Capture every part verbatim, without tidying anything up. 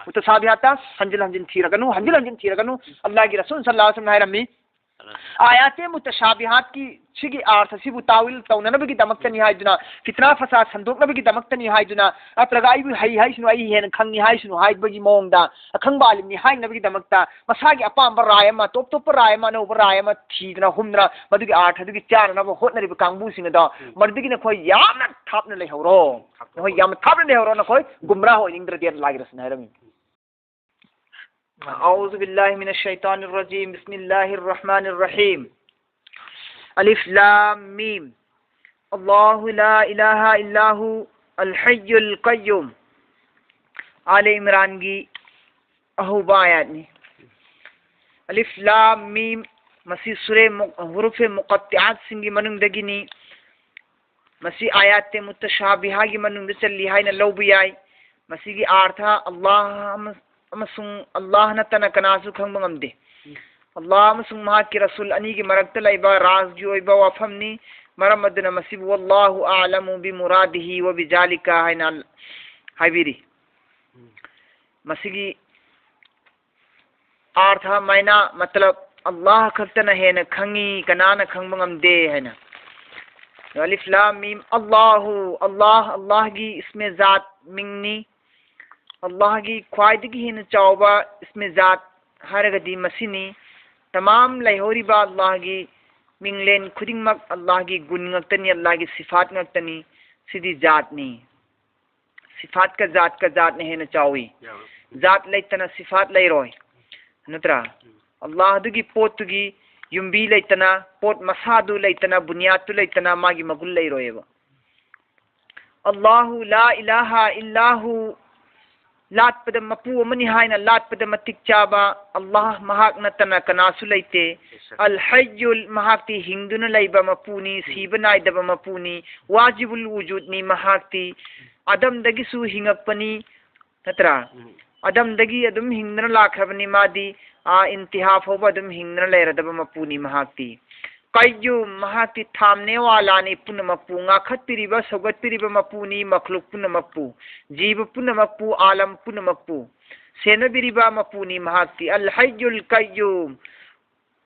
ꯃꯨꯇꯁꯥꯕꯤꯍꯥꯠꯇ ꯍꯟꯖꯤꯟ ꯍꯟꯖꯤꯟ ꯊꯤꯔꯒꯅꯨ, ꯍꯟꯖꯤꯟ ꯍꯟꯖꯤꯟ ꯊꯤꯔꯒꯅꯨ꯫ ꯑꯜꯂꯥꯍꯒꯤ ꯔꯁꯨꯜ ꯁꯜꯂꯜꯂꯥꯍꯨ ꯑꯂꯥꯏꯍꯤ ꯋꯥꯁꯜꯂꯝꯅ ꯍꯥꯏꯔꯝꯃꯤ, ꯑꯥꯌꯥꯇꯦ ꯃꯨꯇꯁꯥꯕꯤꯍꯥꯠꯀꯤ ꯁꯤꯒꯤ ꯑꯥꯔꯊ ꯁꯤꯕꯨ ꯇꯥꯋꯤꯜ ꯇꯧꯅꯅꯕꯒꯤꯗꯃꯛꯇꯅꯤ ꯍꯥꯏꯗꯨꯅ, ꯐꯤꯇꯅꯥ ꯐꯁꯥꯗ ꯁꯟꯗꯣꯛꯅꯕꯒꯤꯗꯃꯛꯇꯅꯤ ꯍꯥꯏꯗꯨꯅ, ꯅꯠꯇ꯭ꯔꯒ ꯑꯩꯕꯨ ꯍꯩ ꯍꯥꯏꯁꯅꯨ, ꯑꯩ ꯍꯦꯟꯅ ꯈꯪꯉꯤ ꯍꯥꯏꯁꯅꯨ ꯍꯥꯏꯕꯒꯤ ꯃꯑꯣꯡꯗ, ꯑꯈꯪꯕ ꯑꯥꯂꯤꯝꯅꯤ ꯍꯥꯏꯅꯕꯒꯤꯗꯃꯛꯇ ꯃꯁꯥꯒꯤ ꯑꯄꯥꯝꯕ ꯔꯥꯏ ꯑꯃ, ꯇꯣꯞ ꯇꯣꯞꯄ ꯔꯥꯏ ꯑꯃ, ꯑꯅꯧꯕ ꯔꯥꯏ ꯑꯃ ꯊꯤꯗꯅ ꯍꯨꯝꯗꯅ ꯃꯗꯨꯒꯤ ꯑꯥꯔꯊ ꯑꯗꯨꯒꯤ ꯆꯥꯅꯅꯕ ꯍꯣꯠꯅꯔꯤꯕ ꯀꯥꯡꯕꯨꯁꯤꯡ ꯑꯗꯣ, ꯎꯝ꯫ ꯃꯗꯨꯗꯒꯤ ꯅꯈꯣꯏ ꯌꯥꯝꯅ ꯊꯥꯞꯅ ꯂꯩꯍꯧꯔꯣ꯫ ꯊꯥꯞꯅ ꯅꯈꯣꯏ ꯌꯥꯝꯅ ꯊꯥꯞꯅ ꯂꯩꯍꯧꯔꯣ, ꯅꯈꯣꯏ ꯒꯨꯝꯔꯥ ꯑꯣꯏꯅꯤꯡꯗ꯭ꯔꯗꯤ, ꯑꯜꯂꯥꯍꯒꯤ ꯔꯁꯨꯜꯅ ꯍꯥꯏꯔꯝꯃꯤ꯫ أعوذ بالله من الشيطان الرجيم. بسم الله الرحمن الرحيم. ألف لام ميم. الله لا إله إلا هو الحي القيوم. ꯑꯥꯂꯦ ꯏꯝꯔꯥꯟꯒꯤ ꯑꯍꯧꯕ ꯑꯥꯌꯥꯠꯅꯤ꯫ ꯑꯂꯤꯐ ꯂꯥꯝ ꯃꯤꯝ, ꯃꯁꯤ ꯁꯨꯔꯦ ꯃꯨ-, ꯍꯨꯔꯨꯐꯦ ꯃꯨꯀꯠꯇꯤꯑꯥꯠꯁꯤꯡꯒꯤ ꯃꯅꯨꯡꯗꯒꯤꯅꯤ꯫ ꯃꯁꯤ ꯑꯥꯌꯥꯠꯇꯦ ꯃꯨꯇꯁꯥꯕꯤꯍꯥꯒꯤ ꯃꯅꯨꯡꯗ ꯆꯜꯂꯤ ꯍꯥꯏꯅ ꯂꯧꯕ ꯌꯥꯏ꯫ ꯃꯁꯤꯒꯤ ꯑꯥꯔꯊ ꯑꯜꯂꯥꯍ ꯑꯃ-, ꯑꯃꯁꯨꯡ ꯑꯜꯂꯥꯍ ꯅꯠꯇꯅ ꯀꯅꯥꯁꯨ ꯈꯪꯕ ꯉꯝꯗꯦ꯫ ꯑꯜꯂꯥꯍ ꯑꯃꯁꯨꯡ ꯃꯍꯥꯛꯀꯤ ꯔꯁꯨꯜ ꯑꯅꯤꯒꯤ ꯃꯔꯛꯇ ꯂꯩꯕ ꯔꯥꯖꯒꯤ ꯑꯣꯏꯕ ꯋꯥꯐꯝꯅꯤ꯫ ꯃꯔꯝ ꯑꯗꯨꯅ ꯃꯁꯤꯕꯨ "ꯋꯜꯂꯥꯍꯨ ꯑꯥꯂꯃꯨ ꯕꯤꯃꯨꯔꯥꯗꯤꯍꯤ ꯋ ꯕꯤꯖꯥꯂꯤꯀꯥ" ꯍꯥꯏꯅ ꯍꯥꯏꯕꯤꯔꯤ꯫ ꯃꯁꯤꯒꯤ ꯑꯥꯔꯊ ꯃꯥꯏꯅ, ꯃꯇꯂꯕ, ꯑꯜꯂꯥꯍ ꯈꯛꯇꯅ ꯍꯦꯟꯅ ꯈꯪꯉꯤ, ꯀꯅꯥꯅ ꯈꯪꯕ ꯉꯝꯗꯦ ꯍꯥꯏꯅ꯫ ꯑꯂꯤꯐ ꯂꯥꯝ ꯃꯤꯝ, ꯑꯜꯂꯥꯍꯨ, ꯑꯜꯂꯥꯍ, ꯑꯜꯂꯥꯍꯒꯤ ꯏꯁꯃꯦ ꯖꯥꯠ, ꯃꯤꯡꯅꯤ꯫ ꯑꯜꯂꯥꯍꯒꯤ ꯈ꯭ꯋꯥꯏꯗꯒꯤ ꯍꯦꯟꯅ ꯆꯥꯎꯕ ꯏꯁꯃꯦ ꯖꯥꯠ ꯍꯥꯏꯔꯒꯗꯤ ꯃꯁꯤꯅꯤ꯫ ꯇꯃꯥꯝ ꯂꯩꯍꯧꯔꯤꯕ ꯑꯜꯂꯥꯍꯒꯤ ꯃꯤꯡꯂꯦꯟ ꯈꯨꯗꯤꯡꯃꯛ ꯑꯜꯂꯥꯍꯒꯤ ꯒꯨꯟ ꯉꯥꯛꯇꯅꯤ, ꯑꯜꯂꯥꯍꯒꯤ ꯁꯤꯐꯥꯠ ꯉꯥꯛꯇꯅꯤ꯫ ꯁꯤꯗꯤ ꯖꯥꯠꯅꯤ꯫ ꯁꯤꯐꯥꯠꯀ ꯖꯥꯠꯀ ꯖꯥꯠꯅ ꯍꯦꯟꯅ ꯆꯥꯎꯏ꯫ ꯌꯥꯔꯣꯏ꯫ ꯖꯥꯠ ꯂꯩꯇꯅ ꯁꯤꯐꯥꯠ ꯂꯩꯔꯣꯏ꯫ ꯅꯠꯇ꯭ꯔꯥ? ꯎꯝ꯫ ꯑꯜꯂꯥꯍꯗꯨꯒꯤ ꯄꯣꯠꯇꯨꯒꯤ ꯌꯨꯝꯕꯤ ꯂꯩꯇꯅ, ꯄꯣꯠ ꯃꯁꯥꯗꯨ ꯂꯩꯇꯅ, ꯕꯨꯅꯤꯌꯥꯠꯇꯨ ꯂꯩꯇꯅ ꯃꯥꯒꯤ ꯃꯒꯨꯟ ꯂꯩꯔꯣꯏꯑꯕ꯫ "ꯑꯜꯂꯥꯍꯨ ꯂꯥ ꯏꯂꯥꯍ ꯏꯜꯂꯥꯍꯨ", ꯂꯥꯠꯄꯗ ꯃꯄꯨ ꯑꯃꯅꯤ ꯍꯥꯏꯅ ꯂꯥꯠꯄꯗ ꯃꯇꯤꯛ ꯆꯥꯕ ꯑꯜꯂꯥꯍ ꯃꯍꯥꯛ ꯅꯠꯇꯅ ꯀꯅꯥꯁꯨ ꯂꯩꯇꯦ꯫ ꯑꯜ ꯍꯩꯌꯨꯜ, ꯃꯍꯥꯛꯇꯤ ꯍꯤꯡꯗꯨꯅ ꯂꯩꯕ ꯃꯄꯨꯅꯤ, ꯁꯤꯕ ꯅꯥꯏꯗꯕ ꯃꯄꯨꯅꯤ꯫ ꯋꯥꯖꯤꯕꯨꯜ ꯋꯨꯖꯨꯗꯅꯤ ꯃꯍꯥꯛꯇꯤ꯫ ꯑꯗꯝꯗꯒꯤꯁꯨ ꯍꯤꯡꯉꯛꯄꯅꯤ, ꯅꯠꯇ꯭ꯔꯥ? ꯎꯝ꯫ ꯑꯗꯝꯗꯒꯤ ꯑꯗꯨꯝ ꯍꯤꯡꯗꯨꯅ ꯂꯥꯛꯈ꯭ꯔꯕꯅꯤ ꯃꯥꯗꯤ, ꯑꯥ ꯏꯟꯇꯤꯍꯥ ꯐꯥꯎꯕ ꯑꯗꯨꯝ ꯍꯤꯡꯗꯨꯅ ꯂꯩꯔꯗꯕ ꯃꯄꯨꯅꯤ ꯃꯍꯥꯛꯇꯤ꯫ ꯀꯩꯌꯨꯝ, ꯃꯍꯥꯛꯇꯤ ꯊꯥꯝꯅꯦꯋꯥꯂꯥꯅꯤ, ꯄꯨꯝꯅꯃꯛꯄꯨ ꯉꯥꯛꯈꯠꯄꯤꯔꯤꯕ, ꯁꯧꯒꯠꯄꯤꯔꯤꯕ ꯃꯄꯨꯅꯤ, ꯃꯈ꯭ꯂꯨꯛ ꯄꯨꯝꯅꯃꯛꯄꯨ, ꯖꯤꯕ ꯄꯨꯝꯅꯃꯛꯄꯨ, ꯑꯥꯂꯝ ꯄꯨꯝꯅꯃꯛꯄꯨ꯫ ꯁꯦꯟꯅꯕꯤꯔꯤꯕ ꯃꯄꯨꯅꯤ ꯃꯍꯥꯛꯇꯤ꯫ ꯑꯜ ꯍꯩꯌꯨꯜ ꯀꯩꯌꯨꯝ,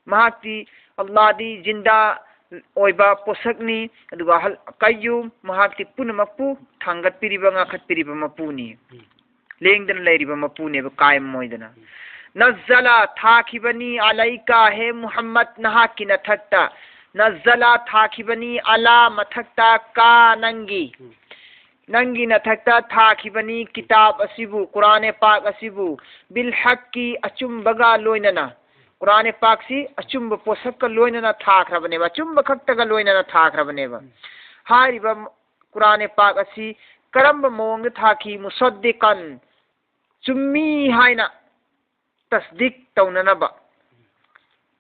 ꯃꯍꯥꯛꯇꯤ, ꯑꯜꯂꯥꯍꯗꯤ ꯖꯤꯟꯗꯥ ꯑꯣꯏꯕ ꯄꯣꯠꯁꯛꯅꯤ, ꯑꯗꯨꯒ ꯍꯜ ꯀꯩꯌꯨꯝ, ꯃꯍꯥꯛꯇꯤ ꯄꯨꯝꯅꯃꯛꯄꯨ ꯊꯥꯡꯒꯠꯄꯤꯔꯤꯕ, ꯉꯥꯛꯈꯠꯄꯤꯔꯤꯕ ꯃꯄꯨꯅꯤ꯫ ꯂꯦꯡꯗꯅ ꯂꯩꯔꯤꯕ ꯃꯄꯨꯅꯦꯕ, ꯀꯥꯏꯝ ꯑꯣꯏꯗꯅ꯫ ꯅꯖꯂ, ꯊꯥꯈꯤꯕꯅꯤ, ꯑꯂꯩꯀ, ꯍꯦ ꯃꯨꯍꯝꯃꯗ, ꯅꯍꯥꯛꯀꯤ ꯅꯊꯛꯇ꯫ ꯅꯖꯂ, ꯊꯥꯈꯤꯕꯅꯤ, ꯑꯂꯥ, ꯃꯊꯛꯇ, ꯀ, ꯅꯪꯒꯤ꯫ ꯅꯪꯒꯤ ꯅꯊꯛꯇ ꯊꯥꯈꯤꯕꯅꯤ ꯀꯤꯇꯥꯕ ꯑꯁꯤꯕꯨ, ꯀꯨꯔꯥꯅꯦ ꯄꯥꯛ ꯑꯁꯤꯕꯨ, ꯕꯤꯜ ꯍꯛꯀꯤ, ꯑꯆꯨꯝꯕꯒ ꯂꯣꯏꯅꯅ꯫ ꯀꯨꯔꯥꯅꯦ ꯄꯥꯛꯁꯤ ꯑꯆꯨꯝꯕ ꯄꯣꯠꯁꯛꯀ ꯂꯣꯏꯅꯅ ꯊꯥꯈ꯭ꯔꯕꯅꯦꯕ, ꯑꯆꯨꯝꯕ ꯈꯛꯇꯒ ꯂꯣꯏꯅꯅ ꯊꯥꯈ꯭ꯔꯕꯅꯦꯕ꯫ ꯍꯥꯏꯔꯤꯕ ꯀꯨꯔꯥꯅꯦ ꯄꯥꯛ ꯑꯁꯤ ꯀꯔꯝꯕ ꯃꯑꯣꯡꯗ ꯊꯥꯈꯤ? ꯃꯨꯁꯗꯤꯀꯟ, ꯆꯨꯝꯃꯤ ꯍꯥꯏꯅ ꯇꯁꯗꯤꯛ ꯇꯧꯅꯅꯕ꯫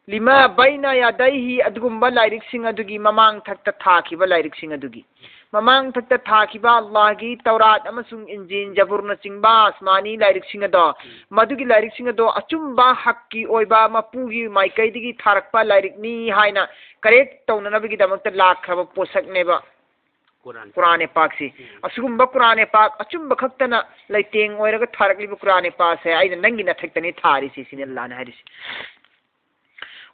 ꯂꯤꯃꯥ ꯕꯩꯅ ꯌꯥꯗꯩꯍꯤ, ꯑꯗꯨꯒꯨꯝꯕ ꯂꯥꯏꯔꯤꯛꯁꯤꯡ ꯑꯗꯨꯒꯤ ꯃꯃꯥꯡ ꯊꯛꯇ ꯊꯥꯈꯤꯕ ꯂꯥꯏꯔꯤꯛꯁꯤꯡ ꯑꯗꯨꯒꯤ꯫ ꯃꯃꯥꯡ ꯊꯛꯇ ꯊꯥꯈꯤꯕ ꯑꯜꯂꯥꯍꯒꯤ ꯇꯧꯔꯥꯠ ꯑꯃꯁꯨꯡ ꯏꯟꯖꯤꯟ, ꯖꯕꯨꯔꯅꯆꯤꯡꯕ ꯑꯁꯃꯥꯅꯤ ꯂꯥꯏꯔꯤꯛꯁꯤꯡ ꯑꯗꯣ, ꯃꯗꯨꯒꯤ ꯂꯥꯏꯔꯤꯛꯁꯤꯡ ꯑꯗꯣ ꯑꯆꯨꯝꯕ ꯍꯛꯀꯤ ꯑꯣꯏꯕ ꯃꯄꯨꯒꯤ ꯃꯥꯏꯀꯩꯗꯒꯤ ꯊꯥꯔꯛꯄ ꯂꯥꯏꯔꯤꯛꯅꯤ ꯍꯥꯏꯅ ꯀꯔꯦꯛ ꯇꯧꯅꯅꯕꯒꯤꯗꯃꯛꯇ ꯂꯥꯛꯈ꯭ꯔꯕ ꯄꯣꯠꯁꯛꯅꯦꯕ꯫ ꯀꯨꯔꯥꯟ꯫ ꯀꯨꯔꯥꯟ ꯄꯥꯛꯁꯤ꯫ ꯎꯝ꯫ ꯑꯁꯤꯒꯨꯝꯕ ꯀꯨꯔꯥꯟ ꯄꯥꯛ ꯑꯆꯨꯝꯕ ꯈꯛꯇꯅ ꯂꯩꯇꯦꯡ ꯑꯣꯏꯔꯒ ꯊꯥꯔꯛꯂꯤꯕ ꯀꯨꯔꯥꯟ ꯄꯥꯛꯁꯦ ꯑꯩꯅ ꯅꯪꯒꯤ ꯅꯊꯛꯇꯅꯤ ꯊꯥꯔꯤꯁꯤ, ꯁꯤꯅꯤ ꯑꯜꯂꯥꯍꯅ ꯍꯥꯏꯔꯤꯁꯤ꯫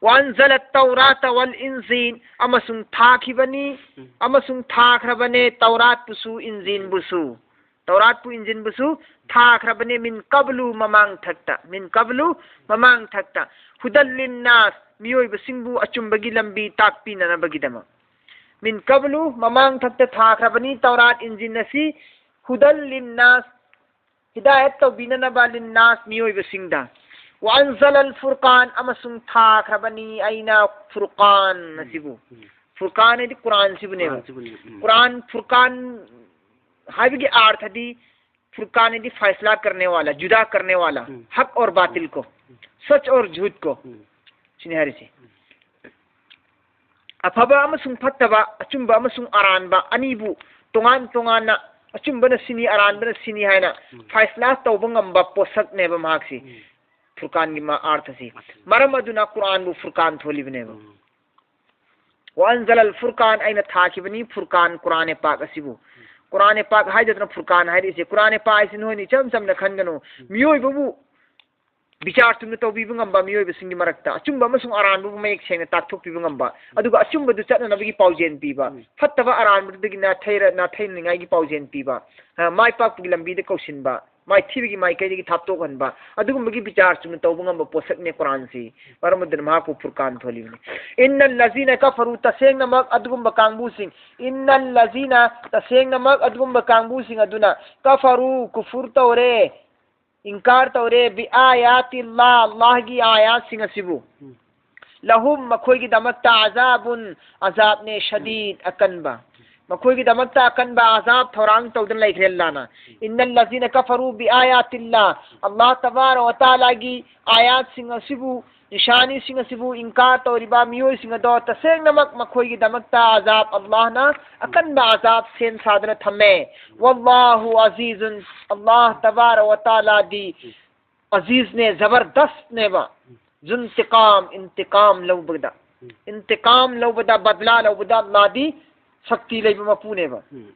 "ꯋꯥꯟꯖꯂ ꯇꯧꯔꯥꯇ ꯋꯜ ꯏꯟꯖꯤꯟ", ꯑꯃꯁꯨꯡ ꯊꯥꯈꯤꯕꯅꯤ, ꯎꯝ꯫ ꯑꯃꯁꯨꯡ ꯊꯥꯈ꯭ꯔꯕꯅꯦ ꯇꯧꯔꯥꯠꯄꯨꯁꯨ ꯏꯟꯖꯤꯟꯕꯨꯁꯨ꯫ ꯇꯧꯔꯥꯠꯄꯨ ꯏꯟꯖꯤꯟꯕꯨꯁꯨ ꯊꯥꯈ꯭ꯔꯕꯅꯦ, ꯃꯤꯟ ꯀꯕꯂꯨ, ꯃꯃꯥꯡ ꯊꯛꯇ, ꯃꯤꯟ ꯀꯕꯂꯨ, ꯃꯃꯥꯡ ꯊꯛꯇ, ꯍꯨꯗꯜ ꯂꯤꯟꯅꯥꯁ, ꯃꯤꯑꯣꯏꯕꯁꯤꯡꯕꯨ ꯑꯆꯨꯝꯕꯒꯤ ꯂꯝꯕꯤ ꯇꯥꯛꯄꯤꯅꯅꯕꯒꯤꯗꯃꯛ꯫ ꯃꯤꯟ ꯀꯕꯂꯨ, ꯃꯃꯥꯡ ꯊꯛꯇ ꯊꯥꯈ꯭ꯔꯕꯅꯤ ꯇꯧꯔꯥꯠ ꯏꯟꯖꯤꯟ ꯑꯁꯤ, ꯍꯨꯗꯜ ꯂꯤꯟꯅꯥꯁ, ꯍꯤꯗꯥꯌꯠ ꯇꯧꯕꯤꯅꯅꯕ, ꯂꯤꯟꯅꯥꯁ, ꯃꯤꯑꯣꯏꯕꯁꯤꯡꯗ꯫ ꯋꯥꯟꯖꯂ ꯑꯜ ꯐꯨꯔꯀꯥꯟ, ꯑꯃꯁꯨꯡ ꯊꯥꯈ꯭ꯔꯕꯅꯤ ꯑꯩꯅ ꯐꯨꯔꯀꯥꯟ ꯎꯝ, ꯑꯁꯤꯕꯨ꯫ ꯎꯝ꯫ ꯐꯨꯔꯀꯥꯟ ꯍꯥꯏꯗꯤ ꯀꯨꯔꯥꯟꯁꯤꯕꯨꯅꯦꯕ꯫ ꯀꯨꯔꯥꯟꯁꯤꯕꯨꯅꯦ, ꯎꯝ꯫ ꯀꯨꯔꯥꯟ, ꯐꯨꯔꯀꯥꯟ ꯍꯥꯏꯕꯒꯤ ꯑꯥꯔꯊꯗꯤ ꯐꯨꯔꯀꯥꯟ ꯍꯥꯏꯗꯤ ꯐꯩꯁꯂꯥ ꯀꯔꯅꯦ ꯋꯥꯂꯥ, ꯖꯨꯗꯥ ꯀꯔꯅꯦ ꯋꯥꯂꯥ, ꯎꯝ꯫ ꯍꯛ ꯑꯣꯔ ꯕꯥꯇꯤꯜ ꯀꯣ, ꯎꯝ꯫ ꯁꯆ ꯑꯣꯔ ꯖꯨꯠ ꯀꯣ, ꯎꯝ꯫ ꯁꯤꯅꯤ ꯍꯥꯏꯔꯤꯁꯤ꯫ ꯑꯐꯕ ꯑꯃꯁꯨꯡ ꯐꯠꯇꯕ, ꯑꯆꯨꯝꯕ ꯑꯃꯁꯨꯡ ꯑꯔꯥꯟꯕ ꯑꯅꯤꯕꯨ ꯇꯣꯉꯥꯟ ꯇꯣꯉꯥꯟꯅ, ꯑꯆꯨꯝꯕꯅ ꯁꯤꯅꯤ, ꯑꯔꯥꯟꯕꯅ ꯁꯤꯅꯤ ꯍꯥꯏꯅ ꯎꯝ꯫ ꯐꯩꯁꯂꯥ ꯇꯧꯕ ꯉꯝꯕ ꯄꯣꯠꯁꯛꯅꯦꯕ ꯃꯍꯥꯛꯁꯤ꯫ ꯎꯝ꯫ ꯐꯨꯔꯀꯥꯟꯒꯤ ꯃꯥ-, ꯑꯥꯔꯊꯁꯤ꯫ ꯑꯆꯥ꯫ ꯃꯔꯝ ꯑꯗꯨꯅ ꯀꯨꯔꯥꯟꯕꯨ ꯐꯨꯔꯀꯥꯟ ꯊꯣꯜꯂꯤꯕꯅꯦꯕ꯫ ꯎꯝ꯫ "ꯋꯥꯟꯖꯂ ꯑꯜ ꯐꯨꯔꯀꯥꯟ", ꯑꯩꯅ ꯊꯥꯈꯤꯕꯅꯤ ꯐꯨꯔꯀꯥꯟ, ꯀꯨꯔꯥꯟ ꯄꯥꯛ ꯑꯁꯤꯕꯨ꯫ ꯀꯨꯔꯥꯟ-ꯏ-ꯄꯥꯛ ꯍꯥꯏꯗꯗꯅ ꯐꯨꯔꯀꯥꯟ ꯍꯥꯏꯔꯤꯁꯦ꯫ ꯀꯨꯔꯥꯟ-ꯏ-ꯄꯥꯛ ꯍꯥꯏꯁꯤ ꯅꯣꯏꯅ ꯏꯆꯝ ꯆꯝꯅ ꯈꯟꯒꯅꯨ꯫ ꯃꯤꯑꯣꯏꯕꯕꯨ ꯕꯤꯆꯥꯔ ꯆꯨꯝꯅ ꯇꯧꯕꯤꯕ ꯉꯝꯕ, ꯃꯤꯑꯣꯏꯕꯁꯤꯡꯒꯤ ꯃꯔꯛꯇ ꯑꯆꯨꯝꯕ ꯑꯃꯁꯨꯡ ꯑꯔꯥꯟꯕꯕꯨ ꯃꯌꯦꯛ ꯁꯦꯡꯅ ꯇꯥꯛꯊꯣꯛꯄꯤꯕ ꯉꯝꯕ, ꯑꯗꯨꯒ ꯑꯆꯨꯝꯕꯗꯨ ꯆꯠꯅꯅꯕꯒꯤ ꯄꯥꯎꯖꯦꯜ ꯄꯤꯕ, ꯎꯝ꯫ ꯐꯠꯇꯕ ꯑꯔꯥꯟꯕꯗꯨꯗꯒꯤ ꯅꯥꯊꯩꯔ-, ꯅꯥꯊꯩꯅꯤꯡꯉꯥꯏꯒꯤ ꯄꯥꯎꯖꯦꯜ ꯄꯤꯕ, ꯑ, ꯃꯥꯏ ꯄꯥꯛꯄꯒꯤ ꯂꯝꯕꯤꯗ ꯀꯧꯁꯤꯟꯕ, ꯃꯥꯏꯊꯤꯕꯒꯤ ꯃꯥꯏꯀꯩꯗꯒꯤ ꯊꯥꯞꯇꯣꯛꯍꯟꯕ, ꯑꯗꯨꯒꯨꯝꯕꯒꯤ ꯕꯤꯆꯥꯔ ꯆꯨꯝꯅ ꯇꯧꯕ ꯉꯝꯕ ꯄꯣꯠꯁꯛꯅꯦ ꯀꯨꯔꯥꯟꯁꯤ꯫ ꯃꯔꯝ ꯑꯗꯨꯅ ꯃꯍꯥꯛꯄꯨ ꯐꯨꯔꯀꯥꯟ ꯊꯣꯜꯂꯤꯕꯅꯤ꯫ "ꯏꯟꯅꯜ ꯂꯖꯤꯅ ꯀꯐꯔꯨ", ꯇꯁꯦꯡꯅꯃꯛ ꯑꯗꯨꯒꯨꯝꯕ ꯀꯥꯡꯕꯨꯁꯤꯡ, "ꯏꯟꯅꯜ ꯂꯖꯤꯅ", ꯇꯁꯦꯡꯅꯃꯛ ꯑꯗꯨꯒꯨꯝꯕ ꯀꯥꯡꯕꯨꯁꯤꯡ ꯑꯗꯨꯅ, "ꯀꯐꯔꯨ", ꯀꯨꯐꯨꯔ ꯇꯧꯔꯦ, ꯏꯟꯀꯥꯔ ꯇꯧꯔꯦ, "ꯕꯤ ꯑꯥꯌꯥꯇꯤꯜꯂꯥ", ꯑꯜꯂꯥꯍꯒꯤ ꯑꯥꯌꯥꯠꯁꯤꯡ ꯑꯁꯤꯕꯨ, "ꯂꯍꯨꯝ", ꯃꯈꯣꯏꯒꯤꯗꯃꯛꯇ, "ꯑꯖꯥꯕꯨꯟ", ꯑꯖꯥꯕꯅꯦ, "ꯁꯗꯤꯗ", ꯑꯀꯟꯕ꯫ ꯃꯈꯣꯏꯒꯤꯗꯃꯛꯇ ꯑꯀꯟꯕ ꯑꯖꯥꯕ ꯊꯧꯔꯥꯡ ꯇꯧꯗꯨꯅ ꯂꯩꯈ꯭ꯔꯦ ꯑꯜꯂꯥꯍꯅ꯫ "ꯏꯟꯅꯜ ꯂꯖꯤꯅ ꯀꯐꯔꯨ ꯕꯤ ꯑꯥꯌꯥꯇꯤꯜꯂꯥ", ꯑꯜꯂꯥꯍ ꯇꯕꯥꯔꯛ ꯋ ꯇꯥꯂꯥꯒꯤ ꯑꯥꯌꯥꯠꯁꯤꯡ ꯑꯁꯤꯕꯨ, ꯅꯤꯁꯥꯅꯤꯁꯤꯡ ꯑꯁꯤꯕꯨ ꯏꯟꯀꯥꯔ ꯇꯧꯔꯤꯕ ꯃꯤꯑꯣꯏꯁꯤꯡ ꯑꯗꯣ ꯇꯁꯦꯡꯅꯃꯛ ꯃꯈꯣꯏꯒꯤꯗꯃꯛꯇ ꯑꯖꯥꯕ, ꯑꯜꯂꯥꯍꯅ ꯑꯀꯟꯕ ꯑꯖꯥꯕ ꯁꯦꯝ ꯁꯥꯗꯨꯅ ꯊꯝꯃꯦ꯫ "ꯋꯜꯂꯥꯍꯨ ꯑꯖꯤꯖꯨꯟ", ꯑꯜꯂꯥꯍ ꯇꯕꯥꯔꯛ ꯋ ꯇꯥꯂꯥꯗꯤ ꯑꯖꯤꯖꯅꯦ, ꯖꯕꯔꯗꯁꯅꯦꯕ꯫ "ꯖꯨꯟꯇꯤꯀꯥꯝ", ꯏꯟꯇꯤꯀꯥꯝ ꯂꯧꯕꯗ, ꯏꯟꯇꯤꯀꯥꯝ ꯂꯧꯕꯗ, ꯕꯗꯂꯥ ꯂꯧꯕꯗ ꯑꯜꯂꯥꯍꯗꯤ ꯁꯛꯇꯤ ꯂꯩꯕ ꯃꯄꯨꯅꯦꯕ꯫ ꯎꯝ꯫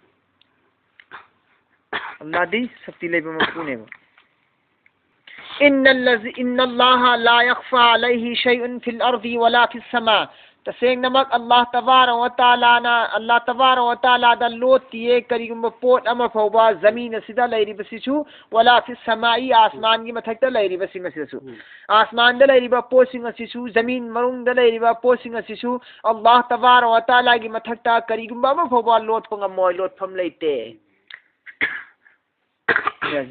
ꯑꯜꯂꯥꯍꯗꯤ ꯁꯛꯇꯤ ꯂꯩꯕ ꯃꯄꯨꯅꯦꯕ꯫ "ꯏꯟꯅꯜ ꯂꯖꯤ-, ꯏꯟꯅꯜꯂꯥꯍ ꯂꯥ ꯌꯈꯐꯥ ꯑꯂꯩꯍꯤ ꯁꯩꯎꯟ ꯐꯤꯜ ꯑꯔꯗꯤ ꯋꯂꯥ ꯐꯤꯁ ꯁꯃꯥ", ꯇꯁꯦꯡꯅꯃꯛ ꯑꯜꯂꯥꯍ ꯇꯕꯥꯔꯛ ꯋ ꯇꯥꯂꯥꯅ, ꯑꯜꯂꯥꯍ ꯇꯕꯥꯔꯛ ꯋ ꯇꯥꯂꯥꯗ ꯂꯣꯠꯇꯤꯌꯦ ꯀꯔꯤꯒꯨꯝꯕ ꯄꯣꯠ ꯑꯃ ꯐꯥꯎꯕ, ꯖꯃꯤꯟ ꯑꯁꯤꯗ ꯂꯩꯔꯤꯕꯁꯤꯁꯨ, "ꯋꯂꯥ ꯐꯤꯁ ꯁꯃꯥꯏ", ꯑꯥꯁꯃꯥꯟꯒꯤ ꯃꯊꯛꯇ ꯂꯩꯔꯤꯕꯁꯤꯡ ꯑꯁꯤꯗꯁꯨ꯫ ꯎꯝ꯫ ꯑꯥꯁꯃꯥꯟꯗ ꯂꯩꯔꯤꯕ ꯄꯣꯠꯁꯤꯡ ꯑꯁꯤꯁꯨ, ꯖꯃꯤꯟ ꯃꯅꯨꯡꯗ ꯂꯩꯔꯤꯕ ꯄꯣꯠꯁꯤꯡ ꯑꯁꯤꯁꯨ, ꯑꯜꯂꯥꯍ ꯇꯕꯥꯔꯛ ꯋ ꯇꯥꯂꯥꯒꯤ ꯃꯊꯛꯇ ꯀꯔꯤꯒꯨꯝꯕ ꯑꯃ ꯐꯥꯎꯕ ꯂꯣꯠꯄ ꯉꯝꯃꯣꯏ, ꯂꯣꯠꯐꯝ ꯂꯩꯇꯦ꯫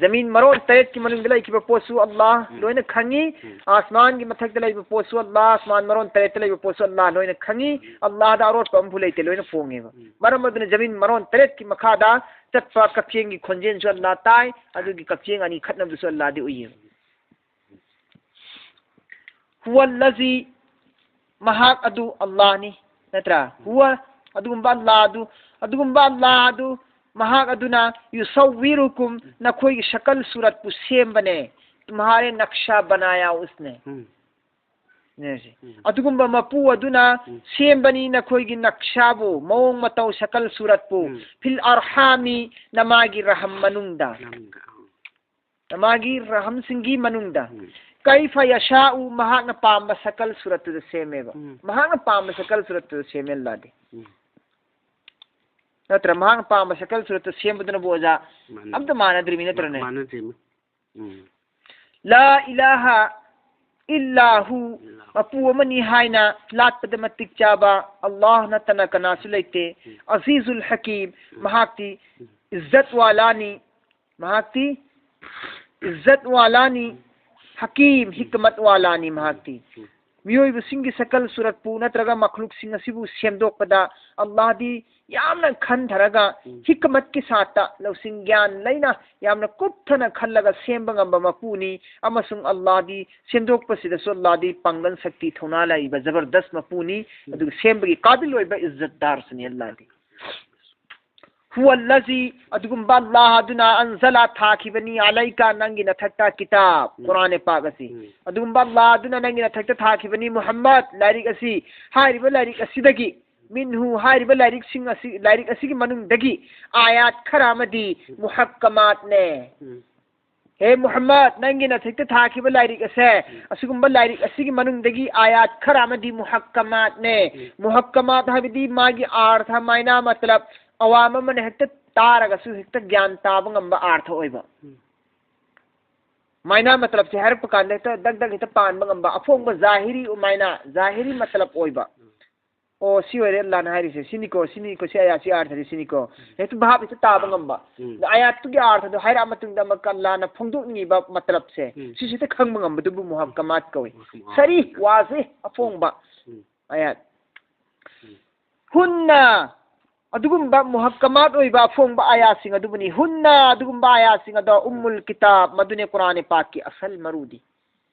ꯖꯃꯤꯟ ꯃꯔꯣꯟ ꯇꯔꯦꯠꯀꯤ ꯃꯅꯨꯡꯗ ꯂꯩꯈꯤꯕ ꯄꯣꯠꯁꯨ ꯑꯜꯂꯥꯍ ꯎꯝ꯫ ꯂꯣꯏꯅ ꯈꯪꯉꯤ꯫ ꯎꯝ꯫ ꯑꯥꯁꯃꯥꯟꯒꯤ ꯃꯊꯛꯇ ꯂꯩꯕ ꯄꯣꯠꯁꯨ ꯑꯜꯂꯥꯍ, ꯑꯥꯁꯃꯥꯟ ꯃꯔꯣꯟ ꯇꯔꯦꯠꯇ ꯂꯩꯕ ꯄꯣꯠꯁꯨ ꯑꯜꯂꯥꯍ ꯂꯣꯏꯅ ꯈꯪꯉꯤ꯫ ꯎꯝ꯫ ꯑꯜꯂꯥꯍꯗ ꯑꯔꯣꯠꯄ ꯑꯃꯐꯥꯎ ꯂꯩꯇꯦ, ꯂꯣꯏꯅ ꯐꯣꯡꯉꯦꯕ꯫ ꯎꯝ꯫ ꯃꯔꯝ ꯑꯗꯨꯅ ꯖꯃꯤꯟ ꯃꯔꯣꯟ ꯇꯔꯦꯠꯀꯤ ꯃꯈꯥꯗ ꯆꯠꯄ ꯀꯛꯆꯦꯡꯒꯤ ꯈꯣꯟꯖꯦꯜꯁꯨ ꯑꯜꯂꯥꯍ ꯇꯥꯏ, ꯑꯗꯨꯒꯤ ꯀꯛꯆꯦꯡ ꯑꯅꯤ ꯈꯠꯅꯕꯗꯨꯁꯨ ꯑꯜꯂꯥꯍꯗꯤ ꯎꯏꯌꯦꯕ꯫ "ꯍꯨꯋꯜꯂꯖꯤ", ꯃꯍꯥꯛ ꯑꯗꯨ ꯑꯜꯂꯥꯍꯅꯤ, ꯅꯠꯇ꯭ꯔꯥ? "ꯍꯨꯋ", ꯑꯗꯨꯒꯨꯝꯕ ꯑꯜꯂꯥꯍ ꯑꯗꯨ, ꯑꯗꯨꯒꯨꯝꯕ ꯑꯜꯂꯥꯍ ꯑꯗꯨ, ꯃꯍꯥꯛ ꯑꯗꯨꯅ, "ꯌꯨꯁꯧꯋꯤꯔꯨꯀꯨꯝ", ꯅꯈꯣꯏꯒꯤ ꯁꯀꯜ ꯁꯨꯔꯠꯄꯨ ꯁꯦꯝꯕꯅꯦ, "ꯇꯨꯝꯍꯥꯔꯦ ꯅꯛꯁꯥ ꯕꯅꯥꯌꯥ ꯎꯁꯅꯦ", ꯎꯝ꯫ ꯅꯦꯁꯦ꯫ ꯎꯝ꯫ ꯑꯗꯨꯒꯨꯝꯕ ꯃꯄꯨ ꯑꯗꯨꯅ ꯎꯝ꯫ ꯁꯦꯝꯕꯅꯤ ꯅꯈꯣꯏꯒꯤ ꯅꯛꯁꯥꯕꯨ, ꯃꯑꯣꯡ ꯃꯇꯧ, ꯁꯀꯜ ꯁꯨꯔꯠꯄꯨ, ꯎꯝ꯫ ꯐꯤꯜ ꯑꯔꯍꯥꯃꯤ, ꯅꯃꯥꯒꯤ ꯔꯍꯝ ꯃꯅꯨꯡꯗ꯫ ꯃꯅꯨꯡꯗ, ꯑꯧ꯫ ꯅꯃꯥꯒꯤ ꯔꯍꯝꯁꯤꯡꯒꯤ ꯃꯅꯨꯡꯗ꯫ ꯎꯝ꯫ ꯀꯩꯐ ꯌꯁꯥꯎ, ꯃꯍꯥꯛꯅ ꯄꯥꯝꯕ ꯁꯀꯜ ꯁꯨꯔꯠꯇꯨꯗ ꯁꯦꯝꯃꯦꯕ꯫ ꯎꯝ꯫ ꯃꯍꯥꯛꯅ ꯄꯥꯝꯕ ꯁꯀꯜ ꯁꯨꯔꯠꯇꯨꯗ ꯁꯦꯝꯃꯦ ꯑꯜꯂꯥꯗꯤ꯫ ꯎꯝ꯫ ꯅꯠꯇ꯭ꯔ? ꯃꯍꯥꯛꯅ ꯄꯥꯝꯕ ꯁꯀꯜ ꯁꯨꯔꯠꯇꯨ ꯁꯦꯝꯕꯗꯨꯅꯕꯨ ꯑꯣꯖꯥ ꯃꯥꯅꯦ꯫ ꯑꯝꯇ ꯃꯥꯟꯅꯗ꯭ꯔꯤꯃꯤ ꯅꯠꯇ꯭ꯔꯅꯦ? ꯃꯥꯟꯅꯗ꯭ꯔꯤꯃꯤ꯫ ꯎꯝ꯫ ꯂꯥ ꯏꯂꯥꯍ ꯏꯜꯂꯥꯍꯨ, ꯏꯜꯂꯥꯍꯨ꯫ ꯃꯄꯨ ꯑꯃꯅꯤ ꯍꯥꯏꯅ ꯂꯥꯠꯄꯗ ꯃꯇꯤꯛ ꯆꯥꯕ ꯑꯜꯂꯥꯍ ꯅꯠꯇꯅ ꯀꯅꯥꯁꯨ ꯂꯩꯇꯦ꯫ ꯎꯝ꯫ ꯑꯖꯤꯖꯨꯜ ꯍꯀꯤꯝ, ꯎꯝ꯫ ꯃꯍꯥꯛꯇꯤ ꯎꯝ꯫ ꯏꯖꯠ ꯋꯥꯂꯥꯅꯤ, ꯃꯍꯥꯛꯇꯤ ꯏꯖꯠ ꯋꯥꯂꯥꯅꯤ, ꯍꯀꯤꯝ, ꯎꯝ꯫ ꯍꯤꯀꯃꯠ ꯋꯥꯂꯥꯅꯤ ꯃꯍꯥꯛꯇꯤ꯫ ꯎꯝ꯫ ꯃꯤꯑꯣꯏꯕꯁꯤꯡꯒꯤ ꯁꯀꯜ ꯁꯨꯔꯠꯄꯨ ꯅꯠꯇ꯭ꯔꯒ ꯃꯈꯂꯨꯛꯁꯤꯡ ꯑꯁꯤꯕꯨ ꯁꯦꯝꯗꯣꯛꯄꯗ ꯑꯜꯂꯥꯍꯗꯤ ꯌꯥꯝꯅ ꯈꯟꯊꯔꯒ ꯎꯝ꯫ ꯍꯤꯀꯃꯠꯀꯤ ꯁꯥꯠꯇ ꯂꯧꯁꯤꯡ ꯒ꯭ꯌꯥꯟ ꯂꯩꯅ ꯌꯥꯝꯅ ꯀꯨꯞꯊꯅ ꯈꯜꯂꯒ ꯁꯦꯝꯕ ꯉꯝꯕ ꯃꯄꯨꯅꯤ, ꯑꯃꯁꯨꯡ ꯑꯜꯂꯥꯍꯗꯤ ꯁꯦꯝꯗꯣꯛꯄꯁꯤꯗꯁꯨ ꯑꯜꯂꯥꯍꯗꯤ ꯄꯥꯡꯒꯜ ꯁꯛꯇꯤ ꯊꯧꯅꯥ ꯂꯩꯕ ꯖꯕꯔꯗꯁ ꯃꯄꯨꯅꯤ, ꯎꯝ꯫ ꯑꯗꯨꯒ ꯁꯦꯝꯕꯒꯤ ꯀꯥꯕꯤꯜ ꯑꯣꯏꯕ ꯏꯖꯠꯗꯥꯔꯁꯨꯅꯤ ꯑꯜꯂꯥꯍꯗꯤ꯫ ꯍꯨꯋꯜꯂꯖꯤ, ꯑꯗꯨꯒꯨꯝꯕ ꯑꯜꯂꯥꯍ ꯑꯗꯨꯅ ꯑꯟꯖꯂ ꯊꯥꯈꯤꯕꯅꯤ, ꯑꯂꯩꯀ ꯅꯪꯒꯤ ꯅꯊꯛꯇ ꯀꯤꯇꯥꯕ, ꯎꯝ꯫ ꯀꯨꯔꯥꯟ ꯄꯥꯛ ꯑꯁꯤ꯫ ꯎꯝ꯫ ꯑꯗꯨꯒꯨꯝꯕ ꯑꯜꯂꯥꯍ ꯑꯗꯨꯅ ꯅꯪꯒꯤ ꯅꯊꯛꯇ ꯊꯥꯈꯤꯕꯅꯤ ꯃꯨꯍꯝꯃꯗ, ꯂꯥꯏꯔꯤꯛ ꯑꯁꯤ, ꯍꯥꯏꯔꯤꯕ ꯂꯥꯏꯔꯤꯛ ꯑꯁꯤꯗꯒꯤ, ꯃꯤꯟꯍꯨ, ꯍꯥꯏꯔꯤꯕ ꯂꯥꯏꯔꯤꯛꯁꯤꯡ ꯑꯁꯤ, ꯂꯥꯏꯔꯤꯛ ꯑꯁꯤꯒꯤ ꯃꯅꯨꯡꯗꯒꯤ ꯑꯥꯌꯥꯠ ꯈꯔ ꯑꯃꯗꯤ ꯎꯝ꯫ ꯃꯨꯍꯛꯀꯃꯥꯠꯅꯦ꯫ ꯎꯝ꯫ ꯍꯦ ꯃꯨꯍꯝꯃꯗ, ꯅꯪꯒꯤ ꯅꯊꯛꯇ ꯊꯥꯈꯤꯕ ꯂꯥꯏꯔꯤꯛ ꯑꯁꯦ, ꯎꯝ꯫ ꯑꯁꯤꯒꯨꯝꯕ ꯂꯥꯏꯔꯤꯛ ꯑꯁꯤꯒꯤ ꯃꯅꯨꯡꯗꯒꯤ ꯑꯥꯌꯥꯠ ꯈꯔ ꯑꯃꯗꯤ ꯃꯨꯍꯛꯀꯃꯥꯠꯅꯦ꯫ ꯎꯝ꯫ ꯃꯨꯍꯛꯀꯃꯥꯠ ꯍꯥꯏꯕꯗꯤ ꯃꯥꯒꯤ ꯑꯥꯔꯊ, ꯃꯥꯏꯅꯥ, ꯃꯇꯂꯕ, ꯑꯋꯥꯝ ꯑꯃꯅ ꯍꯦꯛꯇ ꯇꯥꯔꯒꯁꯨ ꯍꯦꯛꯇ ꯒ꯭ꯌꯥꯟ ꯇꯥꯕ ꯉꯝꯕ ꯑꯥꯔꯊ ꯑꯣꯏꯕ꯫ ꯎꯝ꯫ ꯃꯥꯏꯅꯥ ꯃꯇꯂꯕꯁꯦ ꯍꯥꯏꯔꯛꯄ ꯀꯥꯟꯗ ꯍꯦꯛꯇ ꯗꯛ ꯗꯛ ꯍꯦꯛꯇ ꯄꯥꯟꯕ ꯉꯝꯕ, ꯑꯐꯣꯡꯕ ꯖꯥꯍꯤꯔꯤ ꯃꯥꯏꯅꯥ, ꯖꯥꯍꯤꯔꯤ ꯃꯇꯂꯕ ꯑꯣꯏꯕ꯫ ꯎꯝ꯫ ꯑꯣ, ꯁꯤ ꯑꯣꯏꯔꯦ ꯑꯜꯂꯥꯍꯅ ꯍꯥꯏꯔꯤꯁꯦ, ꯁꯤꯅꯤꯀꯣ, ꯁꯤꯅꯤꯀꯣ, ꯁꯤ ꯑꯥꯌꯥꯠꯁꯤ ꯑꯥꯔꯊꯁꯤ ꯁꯤꯅꯤꯀꯣ꯫ ꯎꯝ꯫ ꯍꯦꯛꯇ ꯚꯥꯞ ꯍꯦꯛꯇ ꯇꯥꯕ ꯉꯝꯕ꯫ ꯎꯝ꯫ ꯑꯗ ꯑꯥꯌꯥꯠꯇꯨꯒꯤ ꯑꯥꯔꯊꯗꯣ ꯍꯥꯏꯔꯛꯑ ꯃꯇꯨꯡꯗ ꯑꯃꯨꯛꯀ ꯑꯜꯂꯥꯍꯅ ꯐꯣꯡꯗꯣꯛꯅꯤꯡꯉꯤꯕ ꯃꯇꯂꯕꯁꯦ, ꯎꯝ꯫ ꯁꯤꯁꯦ ꯍꯦꯛꯇ ꯈꯪꯕ ꯉꯝꯕꯗꯨꯕꯨ ꯃꯨꯍꯛꯀꯃꯥꯠ ꯀꯧꯏ꯫ ꯃꯨꯍꯛꯀꯃꯥꯠ꯫ ꯁꯔꯤ, ꯋꯥꯖꯦ, ꯑꯐꯣꯡꯕ ꯎꯝ꯫ ꯑꯥꯌꯥꯠ꯫ ꯎꯝ꯫ ꯍꯨꯟꯅ, ꯑꯗꯨꯒꯨꯝꯕ ꯃꯨꯍꯛꯀꯃꯥꯠ ꯑꯣꯏꯕ ꯑꯐꯣꯡꯕ ꯑꯥꯌꯥꯠꯁꯤꯡ ꯑꯗꯨꯕꯨꯅꯤ꯫ ꯍꯨꯟꯅ, ꯑꯗꯨꯒꯨꯝꯕ ꯑꯥꯌꯥꯠꯁꯤꯡ ꯑꯗꯣ ꯎꯝꯃꯨꯜ ꯀꯤꯇꯥꯕ, ꯃꯗꯨꯅꯦ ꯀꯨꯔꯥꯟ ꯄꯥꯛꯀꯤ ꯑꯁꯜ ꯃꯔꯨꯗꯤ꯫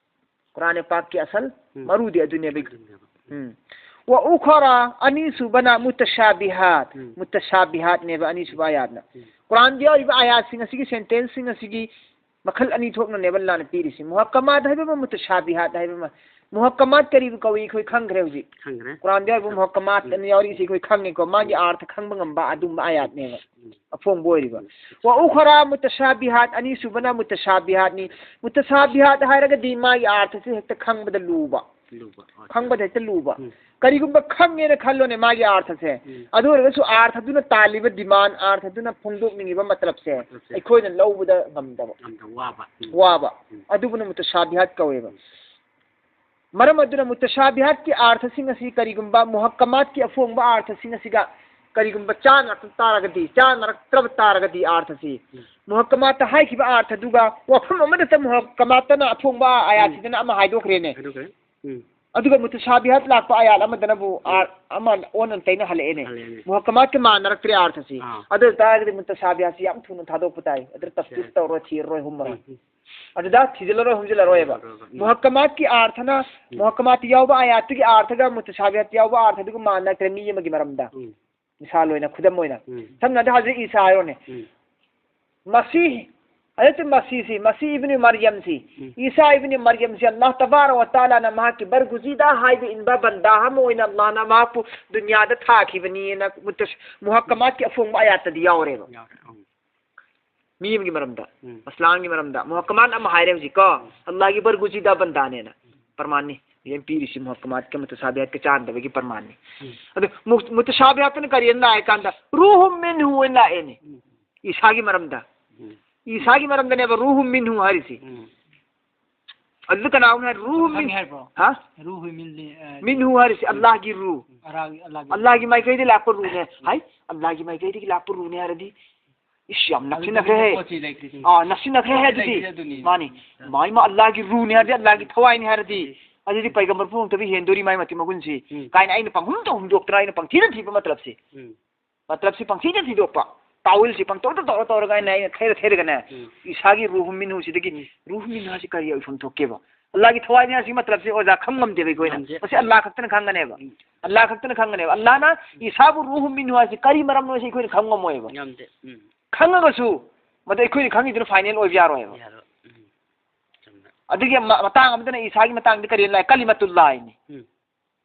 ꯀꯨꯔꯥꯟ ꯄꯥꯛꯀꯤ ꯑꯁꯜ ꯎꯝ꯫ ꯃꯔꯨꯗꯤ ꯑꯗꯨꯅꯦꯕ꯫ ꯑꯗꯨꯅꯦꯕ꯫ ꯎꯝ꯫ ꯋꯥ ꯎꯈꯔ, ꯑꯅꯤꯁꯨꯕꯅ ꯃꯨꯇꯁꯥꯕꯤꯍꯥꯠ꯫ ꯎꯝ꯫ ꯃꯨꯇꯁꯥꯕꯤꯍꯥꯠꯅꯦꯕ ꯑꯅꯤꯁꯨꯕ ꯑꯥꯌꯥꯠꯅ꯫ ꯎꯝ꯫ ꯀꯨꯔꯥꯟꯗ ꯌꯥꯎꯔꯤꯕ ꯑꯥꯌꯥꯠꯁꯤꯡ ꯑꯁꯤꯒꯤ, ꯁꯦꯟꯇꯦꯟꯁꯁꯤꯡ ꯑꯁꯤꯒꯤ ꯃꯈꯜ ꯑꯅꯤ ꯊꯣꯛꯅꯅꯦꯕ ꯑꯜꯂꯥꯅ ꯄꯤꯔꯤꯁꯤ꯫ ꯃꯨꯍꯛꯀꯃꯥꯠ ꯍꯥꯏꯕ ꯑꯃ, ꯃꯨꯇꯁꯥꯕꯤꯍꯥꯠ ꯍꯥꯏꯕ ꯑꯃ꯫ ꯃꯨꯍꯛꯀꯃꯥꯠ ꯀꯔꯤꯕꯨ ꯀꯧꯏ ꯑꯩꯈꯣꯏ ꯈꯪꯈ꯭ꯔꯦ ꯍꯧꯖꯤꯛ꯫ ꯈꯪꯈ꯭ꯔꯦ꯫ ꯀꯨꯔꯥꯟꯗ ꯌꯥꯎꯔꯤꯕ ꯃꯨꯍꯛꯀꯃꯥꯠ ꯑꯅ ꯌꯥꯎꯔꯤꯁꯤ ꯑꯩꯈꯣꯏ ꯈꯪꯉꯦꯀꯣ꯫ ꯃꯥꯒꯤ ꯑꯥꯔꯊ ꯈꯪꯕ ꯉꯝꯕ ꯑꯗꯨꯝꯕ ꯑꯥꯌꯥꯠꯅꯦꯕ꯫ ꯑꯐꯣꯡꯕ ꯑꯣꯏꯔꯤꯕ꯫ ꯋꯥ ꯎꯈꯔꯥ ꯃꯨꯇꯁꯥꯕꯤꯍꯥꯠ, ꯑꯅꯤꯁꯨꯕꯅ ꯃꯨꯇꯁꯥꯕꯤꯍꯥꯠꯅꯤ꯫ ꯃꯨꯇꯁꯥꯕꯤꯍꯥꯠ ꯍꯥꯏꯔꯒꯗꯤ ꯃꯥꯒꯤ ꯑꯥꯔꯊꯁꯦ ꯍꯦꯛꯇ ꯈꯪꯕꯗ ꯂꯨꯕ꯫ ꯂꯨꯕ, ꯍꯣꯏ꯫ ꯈꯪꯕꯗ ꯍꯦꯛꯇ ꯂꯨꯕ꯫ ꯎꯝ꯫ ꯀꯔꯤꯒꯨꯝꯕ ꯈꯪꯉꯦꯅ ꯈꯜꯂꯣꯅꯦ ꯃꯥꯒꯤ ꯑꯥꯔꯊꯁꯦ꯫ ꯎꯝ꯫ ꯑꯗꯨ ꯑꯣꯏꯔꯒꯁꯨ ꯑꯥꯔꯊꯗꯨꯅ ꯇꯥꯜꯂꯤꯕ ꯗꯤꯃꯥꯟ, ꯑꯥꯔꯊꯗꯨꯅ ꯐꯣꯡꯗꯣꯛꯅꯤꯡꯉꯤꯕ ꯃꯇꯂꯕꯁꯦ ꯃꯇꯂꯕꯁꯦ꯫ ꯑꯩꯈꯣꯏꯅ ꯂꯧꯕꯗ ꯉꯝꯗꯕ꯫ ꯉꯝꯗꯕ, ꯋꯥꯕ꯫ ꯎꯝ꯫ ꯋꯥꯕ꯫ ꯎꯝ꯫ ꯑꯗꯨꯕꯨꯅ ꯃꯨꯇꯁꯥꯕꯤꯍꯥꯠ ꯀꯧꯋꯦꯕ꯫ ꯎꯝ꯫ ꯃꯔꯝ ꯑꯗꯨꯅ ꯃꯨꯇꯁꯥꯕꯤꯍꯥꯠꯀꯤ ꯑꯥꯔꯊꯁꯤꯡ ꯑꯁꯤ ꯀꯔꯤꯒꯨꯝꯕ ꯃꯨꯍꯛꯀꯃꯥꯠꯀꯤ ꯑꯐꯣꯡꯕ ꯑꯥꯔꯊꯁꯤꯡ ꯑꯁꯤꯒ ꯀꯔꯤꯒꯨꯝꯕ ꯆꯥꯅꯔꯛꯇ ꯇꯥꯔꯒꯗꯤ, ꯆꯥꯅꯔꯛꯇ꯭ꯔꯕ ꯇꯥꯔꯒꯗꯤ ꯑꯥꯔꯊꯁꯤ, ꯎꯝ꯫ ꯃꯨꯍꯛꯀꯃꯥꯠꯇ ꯍꯥꯏꯈꯤꯕ ꯑꯥꯔꯊꯗꯨꯒ ꯋꯥꯐꯝ ꯑꯃꯗꯇ ꯃꯨꯍꯛꯀꯃꯥꯠꯇꯅ ꯑꯐꯣꯡꯕ ꯑꯥꯌꯥꯠꯁꯤꯗꯅ ꯑꯃ ꯍꯥꯏꯗꯣꯛꯈ꯭ꯔꯦꯅꯦ꯫ ꯍꯥꯏꯗꯣꯛꯈ꯭ꯔꯦ꯫ ꯎꯝ꯫ ꯑꯗꯨꯒ ꯃꯨꯇꯁꯥꯕꯤꯍꯥꯠ ꯂꯥꯛꯄ ꯑꯥꯌꯥꯠ ꯑꯃꯗꯅꯕꯨ ꯎꯝ꯫ ꯑꯥꯔ-, ꯑꯃ ꯑꯣꯟꯅ ꯇꯩꯅ ꯍꯜꯂꯛꯑꯦꯅꯦ꯫ ꯍꯜꯂꯛꯑꯦꯅꯦ꯫ ꯃꯨꯍꯛꯀꯃꯥꯠꯀ ꯃꯥꯟꯅꯔꯛꯇ꯭ꯔꯦ ꯑꯥꯔꯊꯁꯤ꯫ ꯑꯥ꯫ ꯑꯗꯨ ꯑꯣꯏ ꯇꯥꯔꯒꯗꯤ ꯃꯨꯇꯁꯥꯕꯤꯍꯥꯠꯁꯤ ꯌꯥꯝ ꯊꯨꯅ ꯊꯥꯗꯣꯛꯄ ꯇꯥꯏ꯫ ꯑꯗꯨꯗ ꯇꯐꯁꯤꯔ ꯁꯦ꯫ ꯇꯧꯔꯣꯏ, ꯊꯤꯔꯔꯣꯏ, ꯍꯨꯝꯃꯔꯣꯏ꯫ ꯎꯝ, ꯎꯝ꯫ ꯑꯗꯨꯗ ꯊꯤꯖꯤꯜꯂꯔꯣꯏ, ꯍꯨꯝꯖꯤꯜꯂꯔꯣꯏꯕ꯫ ꯍꯨꯝꯖꯤꯜꯂꯔꯣꯏꯕ, ꯎꯝ꯫ ꯃꯨꯍꯛꯀꯃꯥꯠꯀꯤ ꯑꯥꯔꯊꯅ, ꯎꯝ꯫ ꯃꯨꯍꯛꯀꯃꯥꯠꯇ ꯌꯥꯎꯕ ꯑꯥꯌꯥꯠꯇꯨꯒꯤ ꯑꯥꯔꯊꯒ ꯃꯨꯇꯁꯥꯕꯤꯍꯥꯠꯇ ꯌꯥꯎꯕ ꯑꯥꯔꯊꯗꯨꯒ ꯃꯥꯟꯅꯈ꯭ꯔꯦ ꯃꯤ ꯑꯃꯒꯤ ꯃꯔꯝꯗ꯫ ꯎꯝ꯫ ꯃꯤꯁꯥꯜ ꯑꯣꯏꯅ, ꯈꯨꯗꯝ ꯑꯣꯏꯅ꯫ ꯎꯝ꯫ ꯁꯝꯅ ꯍꯥꯏꯔꯕꯗ ꯍꯧꯖꯤꯛ ꯏꯁꯥ ꯍꯥꯏꯔꯣꯅꯦ꯫ ꯎꯝ꯫ ꯃꯁꯤ, ꯍꯧꯖꯤꯛ ꯃꯁꯤꯁꯤ, ꯃꯁꯤ ꯏꯕꯅꯤ ꯃꯔꯤꯌꯝꯁꯤ, ꯎꯝ꯫ ꯏꯁꯥ ꯏꯕꯅꯤ ꯃꯔꯤꯌꯝꯁꯤ ꯑꯜꯂꯥꯍ ꯇꯕꯥꯔꯛ ꯋ ꯇꯥꯂꯥꯅ ꯃꯍꯥꯛꯀꯤ ꯕꯔꯒꯨꯖꯤꯗꯥ ꯍꯥꯏꯕ ꯏꯟꯕ ꯕꯟꯗꯥ ꯑꯃ ꯑꯣꯏꯅ ꯑꯜꯂꯥꯍꯅ ꯃꯍꯥꯛꯄꯨ ꯗꯨꯅꯤꯌꯥꯗ ꯊꯥꯈꯤꯕꯅꯤꯅ ꯃꯨꯇꯁ-, ꯃꯨꯍꯛꯀꯃꯥꯠꯀꯤ ꯑꯐꯣꯡꯕ ꯑꯥꯌꯥꯠꯇꯗꯤ ꯌꯥꯎꯔꯦꯕ꯫ ꯌꯥꯎꯔꯦ, ꯎꯝ꯫ ꯃꯤ ꯑꯃꯒꯤ ꯃꯔꯝꯗ, ꯎꯝ꯫ ꯑꯁꯂꯥꯝꯒꯤ ꯃꯔꯝꯗ, ꯃꯨꯍꯛꯀꯃꯥꯠ ꯑꯃ ꯍꯥꯏꯔꯦ ꯍꯧꯖꯤꯛꯀꯣ, ꯎꯝ꯫ ꯑꯜꯂꯥꯍꯒꯤ ꯕꯔꯒꯨꯖꯤꯗꯥ ꯕꯟꯗꯥꯅꯦꯅ꯫ ꯎꯝ꯫ ꯄ꯭ꯔꯃꯥꯟꯅꯤ꯫ ꯍꯧꯖꯤꯛ ꯄꯤꯔꯤꯁꯤ ꯃꯨꯍꯛꯀꯃꯥꯠꯀ ꯃꯨꯇꯁꯥꯕꯤꯍꯥꯠꯀ ꯆꯥꯟꯅꯗꯕꯒꯤ ꯄ꯭ꯔꯃꯥꯟꯅꯤ꯫ ꯎꯝ꯫ ꯑꯗꯨ ꯃꯨ-, ꯃꯨꯇꯁꯥꯕꯤꯍꯥꯠꯇꯅ ꯀꯔꯤꯅ ꯂꯥꯛꯑꯦ ꯀꯥꯟꯗ, ꯔꯨꯍꯨꯝ ꯃꯤꯟꯍꯨ ꯑꯣꯏꯅ ꯂꯥꯛꯑꯦꯅꯦ꯫ ꯎꯝ꯫ ꯏꯁꯥꯒꯤ ꯃꯔꯝꯗ꯫ ꯎꯝ꯫ ꯏꯁꯥꯒꯤ ꯃꯔꯝꯗꯅꯦꯕ ꯔꯨꯍꯨꯝ ꯃꯤꯟꯍꯨ ꯍꯥꯏꯔꯤꯁꯤ꯫ ꯎꯝ꯫ ꯑꯗꯨ ꯀꯅꯥ ꯑꯃꯨꯛ ꯍꯥꯏ? ꯔꯨꯍꯨꯝ ꯃꯤꯟ-, ꯈꯪꯉꯦ ꯍꯥꯏꯕ꯭ꯔꯣ? ꯍꯥ? ꯔꯨꯍꯨ ꯃꯤꯟ-, ꯑ, ꯃꯤꯟꯍꯨ ꯍꯥꯏꯔꯤꯁꯤ ꯎꯝ꯫ ꯑꯜꯂꯥꯍꯒꯤ ꯔꯨ꯫ ꯑꯔꯥꯒꯤ-, ꯑꯜꯂꯥꯍꯒꯤ ꯑꯜꯂꯥꯍꯒꯤ ꯃꯥꯏꯀꯩꯗꯒꯤ ꯂꯥꯛꯄ ꯔꯨꯅꯦ꯫ ꯎꯝ꯫ ꯍꯥꯏ, ꯑꯜꯂꯥꯍꯒꯤ ꯃꯥꯏꯀꯩꯗꯒꯤ ꯂꯥꯛꯄ ꯔꯨꯅꯦ ꯍꯥꯏꯔꯗꯤ, ꯏꯁ, ꯌꯥꯝ ꯅꯛꯁꯤꯟꯅꯈ꯭ꯔꯦꯍꯦ꯫ ꯑꯗꯨꯒꯨꯝꯕ ꯄꯣꯠꯁꯤ ꯂꯩꯇ꯭ꯔꯤꯁꯤꯅꯤ꯫ ꯑꯥ, ꯅꯛꯁꯤꯟꯅꯈ꯭ꯔꯦ ꯍꯥꯏ ꯑꯗꯨꯗꯤ꯫ ꯂꯩꯇ꯭ꯔꯤꯁꯦ ꯑꯗꯨꯅꯤ꯫ ꯃꯥꯅꯤ꯫ ꯎꯝ꯫ ꯃꯥꯏꯃ ꯑꯜꯂꯥꯍꯒꯤ ꯔꯨꯅꯦ ꯍꯥꯏꯔꯗꯤ ꯑꯜꯂꯥꯍꯒꯤ ꯊꯋꯥꯏꯅꯤ ꯍꯥꯏꯔꯗꯤ꯫ ꯎꯝ꯫ ꯑꯗꯨꯗꯤ ꯄꯩꯒꯝꯕꯔ ꯄꯨꯝꯅꯃꯛꯇꯕꯨ ꯍꯦꯟꯗꯣꯔꯤ ꯃꯥꯏ ꯃꯇꯤꯛ ꯃꯒꯨꯟꯁꯤ꯫ ꯎꯝ꯫ ꯀꯥꯏꯅ ꯑꯩꯅ ꯄꯪꯍꯨꯝꯗ ꯍꯨꯝꯗꯣꯛꯇꯅ ꯑꯩꯅ ꯄꯪꯊꯤꯗ ꯊꯤꯕ ꯃꯇꯂꯕꯁꯤ꯫ ꯎꯝ꯫ ꯃꯇꯂꯕꯁꯤ ꯄꯪꯊꯤꯗ ꯊꯤꯗꯣꯛꯄ꯫ ꯇꯥꯋꯤꯜꯁꯤ ꯄꯪꯇꯧꯗ ꯇꯧꯔ ꯇꯧꯔꯒ ꯑꯩꯅ, ꯑꯩꯅ ꯊꯩꯔ ꯊꯩꯔꯒꯅꯦ, ꯎꯝ꯫ ꯏꯁꯥꯒꯤ ꯔꯨꯍꯨ ꯃꯤꯟꯍꯨꯁꯤꯗꯒꯤ ꯎꯝ꯫ ꯔꯨꯍꯨ ꯃꯤꯟꯍꯨ ꯍꯥꯏꯁꯤ ꯀꯔꯤ ꯑꯣꯏꯐꯝ ꯊꯣꯛꯀꯦꯕ? ꯑꯜꯂꯥꯍꯒꯤ ꯊꯋꯥꯏꯅꯤ ꯍꯥꯏꯁꯤꯒꯤ ꯃꯇꯂꯕꯁꯤ ꯑꯣꯖꯥ ꯈꯪ ꯉꯝꯗꯦꯕ ꯑꯩꯈꯣꯏꯅ꯫ ꯉꯝꯗꯦ꯫ ꯃꯁꯤ ꯑꯜꯂꯥꯍ ꯈꯛꯇꯅ ꯈꯪꯒꯅꯦꯕ꯫ ꯎꯝ꯫ ꯑꯜꯂꯥꯍ ꯈꯛꯇꯅ ꯈꯪꯒꯅꯦꯕ꯫ ꯑꯜꯂꯥꯍꯅ ꯏꯁꯥꯕꯨ ꯔꯨꯍꯨ ꯃꯤꯟꯍꯨ ꯍꯥꯏꯁꯤ ꯀꯔꯤ ꯃꯔꯝꯅꯣ ꯍꯥꯏꯁꯤ ꯑꯩꯈꯣꯏꯅ ꯈꯪ ꯉꯝꯃꯣꯏꯕ꯫ ꯉꯝꯗꯦ꯫ ꯎꯝ꯫ ꯈꯪꯉꯒꯁꯨ ꯃꯗꯨ ꯑꯩꯈꯣꯏꯅ ꯈꯪꯉꯤꯗꯨꯅ ꯐꯥꯏꯅꯦꯜ ꯑꯣꯏꯕ ꯌꯥꯔꯣꯏꯕ꯫ ꯌꯥꯔꯣꯏ꯫ ꯑꯗꯨꯒꯤ ꯃ-, ꯃꯇꯥꯡ ꯑꯃꯗꯅ ꯏꯁꯥꯒꯤ ꯃꯇꯥꯡꯗ ꯀꯔꯤ ꯂꯥꯛꯑꯦ? ꯀꯂꯤꯃꯇꯨꯜꯂꯥꯍꯤꯅꯤ꯫ ꯎꯝ꯫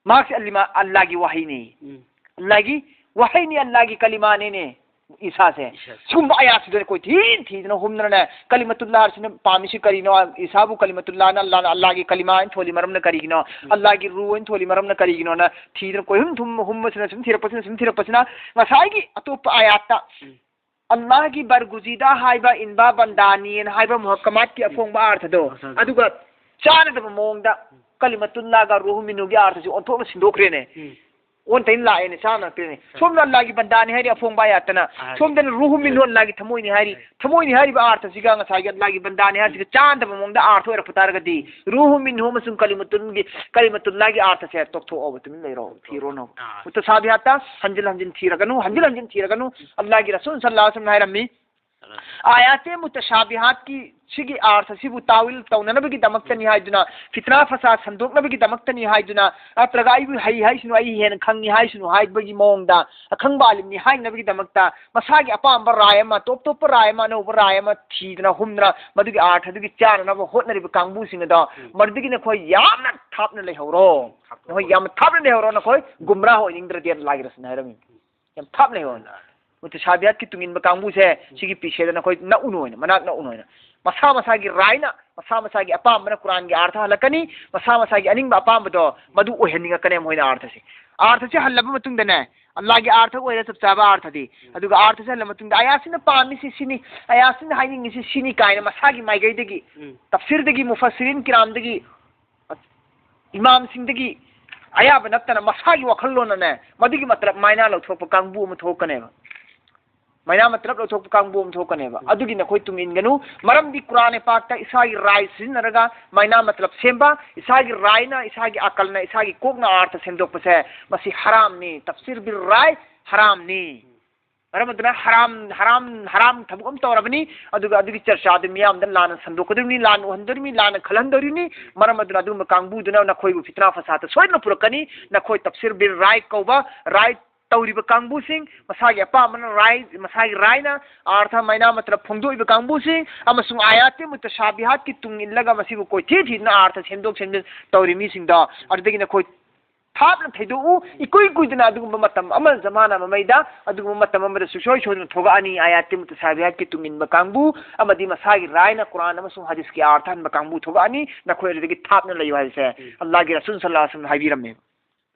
ꯃꯍꯥꯛꯁꯦ ꯑꯜꯂꯤꯃꯥ-, ꯑꯜꯂꯥꯒꯤ ꯋꯥꯍꯩꯅꯤ꯫ ꯎꯝ꯫ ꯑꯜꯂꯥꯒꯤ ꯋꯥꯍꯩꯅꯤ, ꯑꯜꯂꯥꯒꯤ ꯀꯂꯤꯃꯥꯅꯤꯅꯦ ꯏꯁꯥꯁꯦ꯫ ꯏꯁꯥꯁꯦ꯫ ꯁꯤꯒꯨꯝꯕ ꯑꯥꯌꯥꯠꯁꯤꯗ ꯀꯣꯏꯊꯤ ꯊꯤꯗꯅ ꯍꯨꯝꯗꯅꯅꯦ, ꯀꯂꯤꯃꯇꯨꯜꯂꯥꯍ ꯍꯥꯏꯁꯤꯅ ꯄꯥꯝꯃꯤꯁꯤ ꯀꯔꯤꯅꯣ? ꯏꯁꯥꯕꯨ ꯀꯂꯤꯃꯇꯨꯜꯂꯥꯍꯅ ꯑꯜꯂꯥꯅ ꯑꯜꯂꯥꯒꯤ ꯀꯂꯤꯃꯥ ꯍꯥꯏꯅ ꯊꯣꯜꯂꯤ ꯃꯔꯝꯅ ꯀꯔꯤꯒꯤꯅꯣ? ꯎꯝ꯫ ꯑꯜꯂꯥꯒꯤ ꯔꯨꯍ ꯍꯥꯏꯅ ꯊꯣꯜꯂꯤ ꯃꯔꯝꯅ ꯀꯔꯤꯒꯤꯅꯣꯅ ꯊꯤꯗꯅ ꯀꯣꯏꯍꯨꯝ ꯊꯨꯝ ꯍꯨꯝꯕꯁꯤꯅ, ꯁꯨꯝ ꯊꯤꯔꯛꯄꯁꯤꯅ, ꯁꯨꯝ ꯊꯤꯔꯛꯄꯁꯤꯅ, ꯉꯁꯥꯏꯒꯤ ꯑꯇꯣꯞꯄ ꯑꯥꯌꯥꯠꯇ ꯎꯝ꯫ ꯑꯜꯂꯥꯍꯒꯤ ꯕꯔꯒꯨꯖꯤꯗꯥ ꯍꯥꯏꯕ ꯏꯟꯕ ꯕꯟꯗꯥꯅꯤꯅ ꯍꯥꯏꯕ ꯃꯨꯍꯛꯀꯃꯥꯠꯀꯤ ꯑꯐꯣꯡꯕ ꯑꯥꯔꯊꯗꯣ, ꯑꯁꯥꯗꯣ꯫ ꯑꯗꯨꯒ ꯆꯥꯟꯅꯗꯕ ꯃꯑꯣꯡꯗ ꯀꯂꯤꯃꯇꯨꯜꯂꯥꯍꯒ ꯔꯨꯍꯨ ꯃꯤꯟꯍꯨꯒꯤ ꯑꯥꯔꯊꯁꯤ ꯑꯣꯟꯊꯣꯛꯅ ꯁꯤꯟꯗꯣꯛꯈ꯭ꯔꯦꯅꯦ꯫ ꯎꯝ꯫ ꯑꯣꯟ ꯇꯩꯅ ꯂꯥꯛꯑꯦꯅꯦ, ꯆꯥꯟꯅꯔꯛꯇ꯭ꯔꯦꯅꯦ꯫ ꯑ꯫ ꯁꯣꯝꯗ ꯑꯜꯂꯥꯍꯒꯤ ꯕꯟꯗꯥꯅꯤ ꯍꯥꯏꯔꯤ ꯑꯐꯣꯡꯕ ꯑꯥꯌꯥꯠꯇꯅ, ꯑ꯫ ꯁꯣꯝꯗꯅ ꯔꯨꯍꯨ ꯃꯤꯟꯍꯨ ꯑꯜꯂꯥꯍꯒꯤ ꯊꯃꯣꯏꯅꯤ ꯍꯥꯏꯔꯤ꯫ ꯊꯃꯣꯏꯅꯤ ꯍꯥꯏꯔꯤꯕ ꯑꯥꯔꯊꯁꯤꯒ ꯉꯁꯥꯏꯒꯤ ꯑꯜꯂꯥꯍꯒꯤ ꯕꯟꯗꯥꯅꯤ ꯍꯥꯏꯔꯤꯁꯤꯒ ꯆꯥꯟꯅꯗꯕ ꯃꯑꯣꯡꯗ ꯑꯥꯔꯊ ꯑꯣꯏꯔꯛꯄ ꯇꯥꯔꯒꯗꯤ, ꯔꯨꯍꯨ ꯃꯤꯟꯍꯨ ꯑꯃꯁꯨꯡ ꯀꯂꯤꯃꯇꯨꯜꯒꯤ, ꯀꯂꯤꯃꯇꯨꯜꯂꯥꯍꯒꯤ ꯑꯥꯔꯊꯁꯦ ꯇꯣꯛꯊꯣꯛꯑꯣꯕ, ꯇꯨꯃꯤꯟ ꯂꯩꯔꯣ, ꯊꯤꯔꯣꯅꯣ꯫ ꯑ꯫ ꯃꯨꯇꯁꯥꯕꯤꯍꯥꯠꯇ ꯍꯟꯖꯤꯟ ꯍꯟꯖꯤꯟ ꯊꯤꯔꯒꯅꯨ, ꯍꯟꯖꯤꯟ ꯍꯟꯖꯤꯟ ꯊꯤꯔꯒꯅꯨ꯫ ꯑꯜꯂꯥꯍꯒꯤ ꯔꯁꯨꯜ ꯁꯜꯂꯜꯂꯥꯍꯨ ꯑꯂꯩꯍꯤ ꯋꯁꯜꯂꯝꯅ ꯍꯥꯏꯔꯝꯃꯤ, ꯑꯥꯌꯥꯇꯦ ꯃꯨꯇꯁꯥꯕꯤꯍꯥꯠꯀꯤ ꯁꯤꯒꯤ ꯑꯥꯔꯊꯁꯤꯕꯨ ꯇꯥꯋꯤꯜ ꯇꯧꯅꯅꯕꯒꯤꯗꯃꯛꯇꯅꯤ ꯍꯥꯏꯗꯨꯅ, ꯐꯤꯇꯅꯥ ꯐꯁꯥꯗ ꯁꯟꯗꯣꯛꯅꯕꯒꯤꯗꯃꯛꯇꯅꯤ ꯍꯥꯏꯗꯨꯅ, ꯅꯠꯇ꯭ꯔꯒ ꯑꯩꯕꯨ ꯍꯩ ꯍꯥꯏꯁꯅꯨ, ꯑꯩ ꯍꯦꯟꯅ ꯈꯪꯉꯤ ꯍꯥꯏꯁꯅꯨ ꯍꯥꯏꯕꯒꯤ ꯃꯑꯣꯡꯗ, ꯑꯈꯪꯕ ꯑꯥꯂꯤꯝꯅꯤ ꯍꯥꯏꯅꯕꯒꯤꯗꯃꯛꯇ ꯃꯁꯥꯒꯤ ꯑꯄꯥꯝꯕ ꯔꯥꯏ ꯑꯃ, ꯇꯣꯞ ꯇꯣꯞꯄ ꯔꯥꯏ ꯑꯃ, ꯑꯅꯧꯕ ꯔꯥꯏ ꯑꯃ ꯊꯤꯗꯅ ꯍꯨꯝꯗꯅ ꯃꯗꯨꯒꯤ ꯑꯥꯔꯊꯗꯨꯒꯤ ꯆꯥꯅꯅꯕ ꯍꯣꯠꯅꯔꯤꯕ ꯀꯥꯡꯕꯨꯁꯤꯡ ꯑꯗꯣ, ꯎꯝ꯫ ꯃꯗꯨꯗꯒꯤ ꯅꯈꯣꯏ ꯌꯥꯝꯅ ꯊꯥꯞꯅ ꯂꯩꯍꯧꯔꯣ꯫ ꯊꯥꯞꯅ ꯅꯈꯣꯏ ꯌꯥꯝꯅ ꯊꯥꯞꯅ ꯂꯩꯍꯧꯔꯣ, ꯅꯈꯣꯏ ꯒꯨꯝꯔꯥ ꯑꯣꯏꯅꯤꯡꯗ꯭ꯔꯗꯤ, ꯑꯜꯂꯥꯍꯒꯤ ꯔꯁꯨꯜꯅ ꯍꯥꯏꯔꯝꯃꯤ꯫ ꯌꯥꯝ ꯊꯥꯞꯅ ꯂꯩꯍꯧꯔꯣ꯫ ꯃꯨꯇꯁꯥꯕꯤꯍꯥꯠꯀꯤ ꯇꯨꯡꯏꯟꯕ ꯀꯥꯡꯕꯨꯁꯦ ꯁꯤꯒꯤ ꯄꯤꯁꯦꯗ ꯅꯈꯣꯏ ꯅꯛꯎꯅꯨ ꯍꯥꯏꯅ, ꯃꯅꯥꯛ ꯅꯛꯎꯅꯨ ꯍꯥꯏꯅ꯫ ꯃꯁꯥ ꯃꯁꯥꯒꯤ ꯔꯥꯏꯅ, ꯃꯁꯥ ꯃꯁꯥꯒꯤ ꯑꯄꯥꯝꯕꯅ ꯀꯨꯔꯥꯟꯒꯤ ꯑꯥꯔꯊ ꯍꯜꯂꯛꯀꯅꯤ, ꯃꯁꯥ ꯃꯁꯥꯒꯤ ꯑꯅꯤꯡꯕ ꯑꯄꯥꯝꯕꯗꯣ ꯃꯗꯨ ꯑꯣꯏꯍꯟꯅꯤꯡꯉꯛꯀꯅꯤ ꯃꯈꯣꯏꯅ ꯑꯥꯔꯊꯁꯦ꯫ ꯑꯥꯔꯊꯁꯦ ꯍꯜꯂꯕ ꯃꯇꯨꯡꯗꯅꯦ, ꯑꯜꯂꯥꯍꯒꯤ ꯑꯥꯔꯊ ꯑꯣꯏꯔꯦ ꯆꯞ ꯆꯥꯕ ꯑꯥꯔꯊꯗꯤ꯫ ꯑꯗꯨꯒ ꯑꯥꯔꯊꯁꯦ ꯍꯜꯂ ꯃꯇꯨꯡꯗ ꯑꯌꯥꯁꯤꯅ ꯄꯥꯝꯃꯤꯁꯤ ꯁꯤꯅꯤ, ꯑꯌꯥꯁꯤꯅ ꯍꯥꯏꯅꯤꯡꯉꯤꯁꯤ ꯁꯤꯅꯤ ꯀꯥꯏꯅ ꯃꯁꯥꯒꯤ ꯃꯥꯏꯀꯩꯗꯒꯤ, ꯎꯝ꯫ ꯇꯐꯁꯤꯔꯗꯒꯤ, ꯃꯨꯐꯁꯤꯔꯤꯟ ꯀꯤꯔꯥꯝꯗꯒꯤ, ꯏꯃꯥꯝꯁꯤꯡꯗꯒꯤ ꯑꯌꯥꯕ ꯅꯠꯇꯅ ꯃꯁꯥꯒꯤ ꯋꯥꯈꯜꯂꯣꯟꯅꯅꯦ, ꯃꯗꯨꯒꯤ ꯃꯇꯂꯕ ꯃꯥꯏꯅꯥ ꯂꯧꯊꯣꯛꯄ ꯀꯥꯡꯕꯨ ꯑꯃ ꯊꯣꯛꯀꯅꯦꯕ꯫ ꯃꯥꯏꯅꯥ ꯃꯇꯂꯕ ꯂꯧꯊꯣꯛꯄ ꯀꯥꯡꯕꯨ ꯑꯃ ꯊꯣꯛꯀꯅꯦꯕ꯫ ꯎꯝ꯫ ꯑꯗꯨꯒꯤ ꯅꯈꯣꯏ ꯇꯨꯡ ꯏꯟꯒꯅꯨ꯫ ꯃꯔꯝꯗꯤ ꯀꯨꯔꯥꯟ ꯄꯥꯛꯇ ꯏꯁꯥꯒꯤ ꯔꯥꯏ ꯁꯤꯖꯤꯟꯅꯔꯒ ꯃꯥꯏꯅꯥ ꯃꯇꯂꯕ ꯁꯦꯝꯕ, ꯏꯁꯥꯒꯤ ꯔꯥꯏꯅ, ꯏꯁꯥꯒꯤ ꯑꯀꯜꯅ, ꯏꯁꯥꯒꯤ ꯀꯣꯛꯅ ꯑꯥꯔꯊ ꯁꯦꯝꯗꯣꯛꯄꯁꯦ, ꯃꯁꯤ ꯍꯔꯥꯝꯅꯤ꯫ ꯇꯐꯁꯤꯔ ꯕꯤꯜ ꯔꯥꯏ ꯍꯔꯥꯝꯅꯤ꯫ ꯃꯔꯝ ꯑꯗꯨꯅ ꯍꯔꯥꯝ, ꯍꯔꯥꯝ, ꯍꯔꯥꯝ ꯊꯕꯛ ꯑꯃ ꯇꯧꯔꯕꯅꯤ꯫ ꯑꯗꯨꯒ ꯑꯗꯨꯒꯤ ꯆꯔꯆꯥꯗꯨ ꯃꯤꯌꯥꯝꯗ ꯂꯥꯟꯅ ꯁꯟꯗꯣꯛꯀꯗꯧꯔꯤꯕꯅꯤ, ꯂꯥꯟꯅ ꯎꯍꯟꯗꯧꯔꯤꯕꯅꯤ, ꯂꯥꯟꯅ ꯈꯜꯍꯟꯗꯧꯔꯤꯕꯅꯤ꯫ ꯃꯔꯝ ꯑꯗꯨꯅ ꯑꯗꯨꯒꯨꯝꯕ ꯀꯥꯡꯕꯨꯗꯨꯅ ꯅꯈꯣꯏꯕꯨ ꯐꯤꯇꯅꯥ ꯐꯁꯥꯗ ꯁꯣꯏꯗꯅ ꯄꯨꯔꯛꯀꯅꯤ꯫ ꯅꯈꯣꯏ ꯇꯐꯁꯤꯔ ꯕꯤꯜ ꯔꯥꯏ ꯀꯧꯕ, ꯔꯥꯏ ꯇꯧꯔꯤꯕ ꯀꯥꯡꯕꯨꯁꯤꯡ, ꯃꯁꯥꯒꯤ ꯑꯄꯥꯝꯕꯅ ꯔꯥꯏ, ꯃꯁꯥꯒꯤ ꯔꯥꯏꯅ ꯑꯥꯔꯊ ꯃꯩꯅꯥ ꯃꯇꯅ ꯐꯣꯡꯗꯣꯛꯏꯕ ꯀꯥꯡꯕꯨꯁꯤꯡ, ꯑꯃꯁꯨꯡ ꯑꯥꯌꯥꯠꯇꯤ ꯃꯨꯇꯁꯥꯕꯤꯍꯥꯠꯀꯤ ꯇꯨꯡ ꯏꯜꯂꯒ ꯃꯁꯤꯕꯨ ꯀꯣꯏꯊꯤ ꯊꯤꯗꯨꯅ ꯑꯥꯔꯊ ꯁꯦꯝꯗꯣꯛ ꯁꯦꯝꯖꯤꯟ ꯇꯧꯔꯤ ꯃꯤꯁꯤꯡꯗꯣ, ꯑꯗꯨꯗꯒꯤ ꯅꯈꯣꯏ ꯊꯥꯞꯅ ꯊꯩꯗꯣꯛꯎ꯫ ꯏꯀꯨꯏ ꯀꯨꯏꯗꯅ ꯑꯗꯨꯒꯨꯝꯕ ꯃꯇꯝ ꯑꯃ, ꯖꯃꯥꯅꯥ ꯑꯃ ꯃꯩꯗ ꯑꯗꯨꯒꯨꯝꯕ ꯃꯇꯝ ꯑꯃꯗ ꯁꯨꯡꯁꯣꯏ ꯁꯣꯏꯗꯅ ꯊꯣꯛꯂꯛꯑꯅꯤ꯫ ꯑꯥꯌꯥꯠꯇꯤ ꯃꯨꯇꯁꯥꯕꯤꯍꯥꯠꯀꯤ ꯇꯨꯡ ꯏꯟꯕ ꯀꯥꯡꯕꯨ ꯑꯃꯗꯤ ꯃꯁꯥꯒꯤ ꯔꯥꯏꯅ ꯀꯨꯔꯥꯟ ꯑꯃꯁꯨꯡ ꯍꯗꯤꯁꯀꯤ ꯑꯥꯔꯊ ꯍꯟꯕ ꯀꯥꯡꯕꯨ ꯊꯣꯛꯂꯛꯑꯅꯤ꯫ ꯅꯈꯣꯏ ꯑꯗꯨꯗꯒꯤ ꯊꯥꯞꯅ ꯂꯩꯌꯨ ꯍꯥꯏꯕꯁꯦ ꯎꯝ꯫ ꯑꯜꯂꯥꯍꯒꯤ ꯔꯁꯨꯜ ꯁꯜꯂꯜꯂꯥꯍꯨ ꯑꯂꯩꯍꯤ ꯋꯥꯁꯜꯂꯝꯅ ꯍꯥꯏꯕꯤꯔꯝꯃꯦꯕ꯫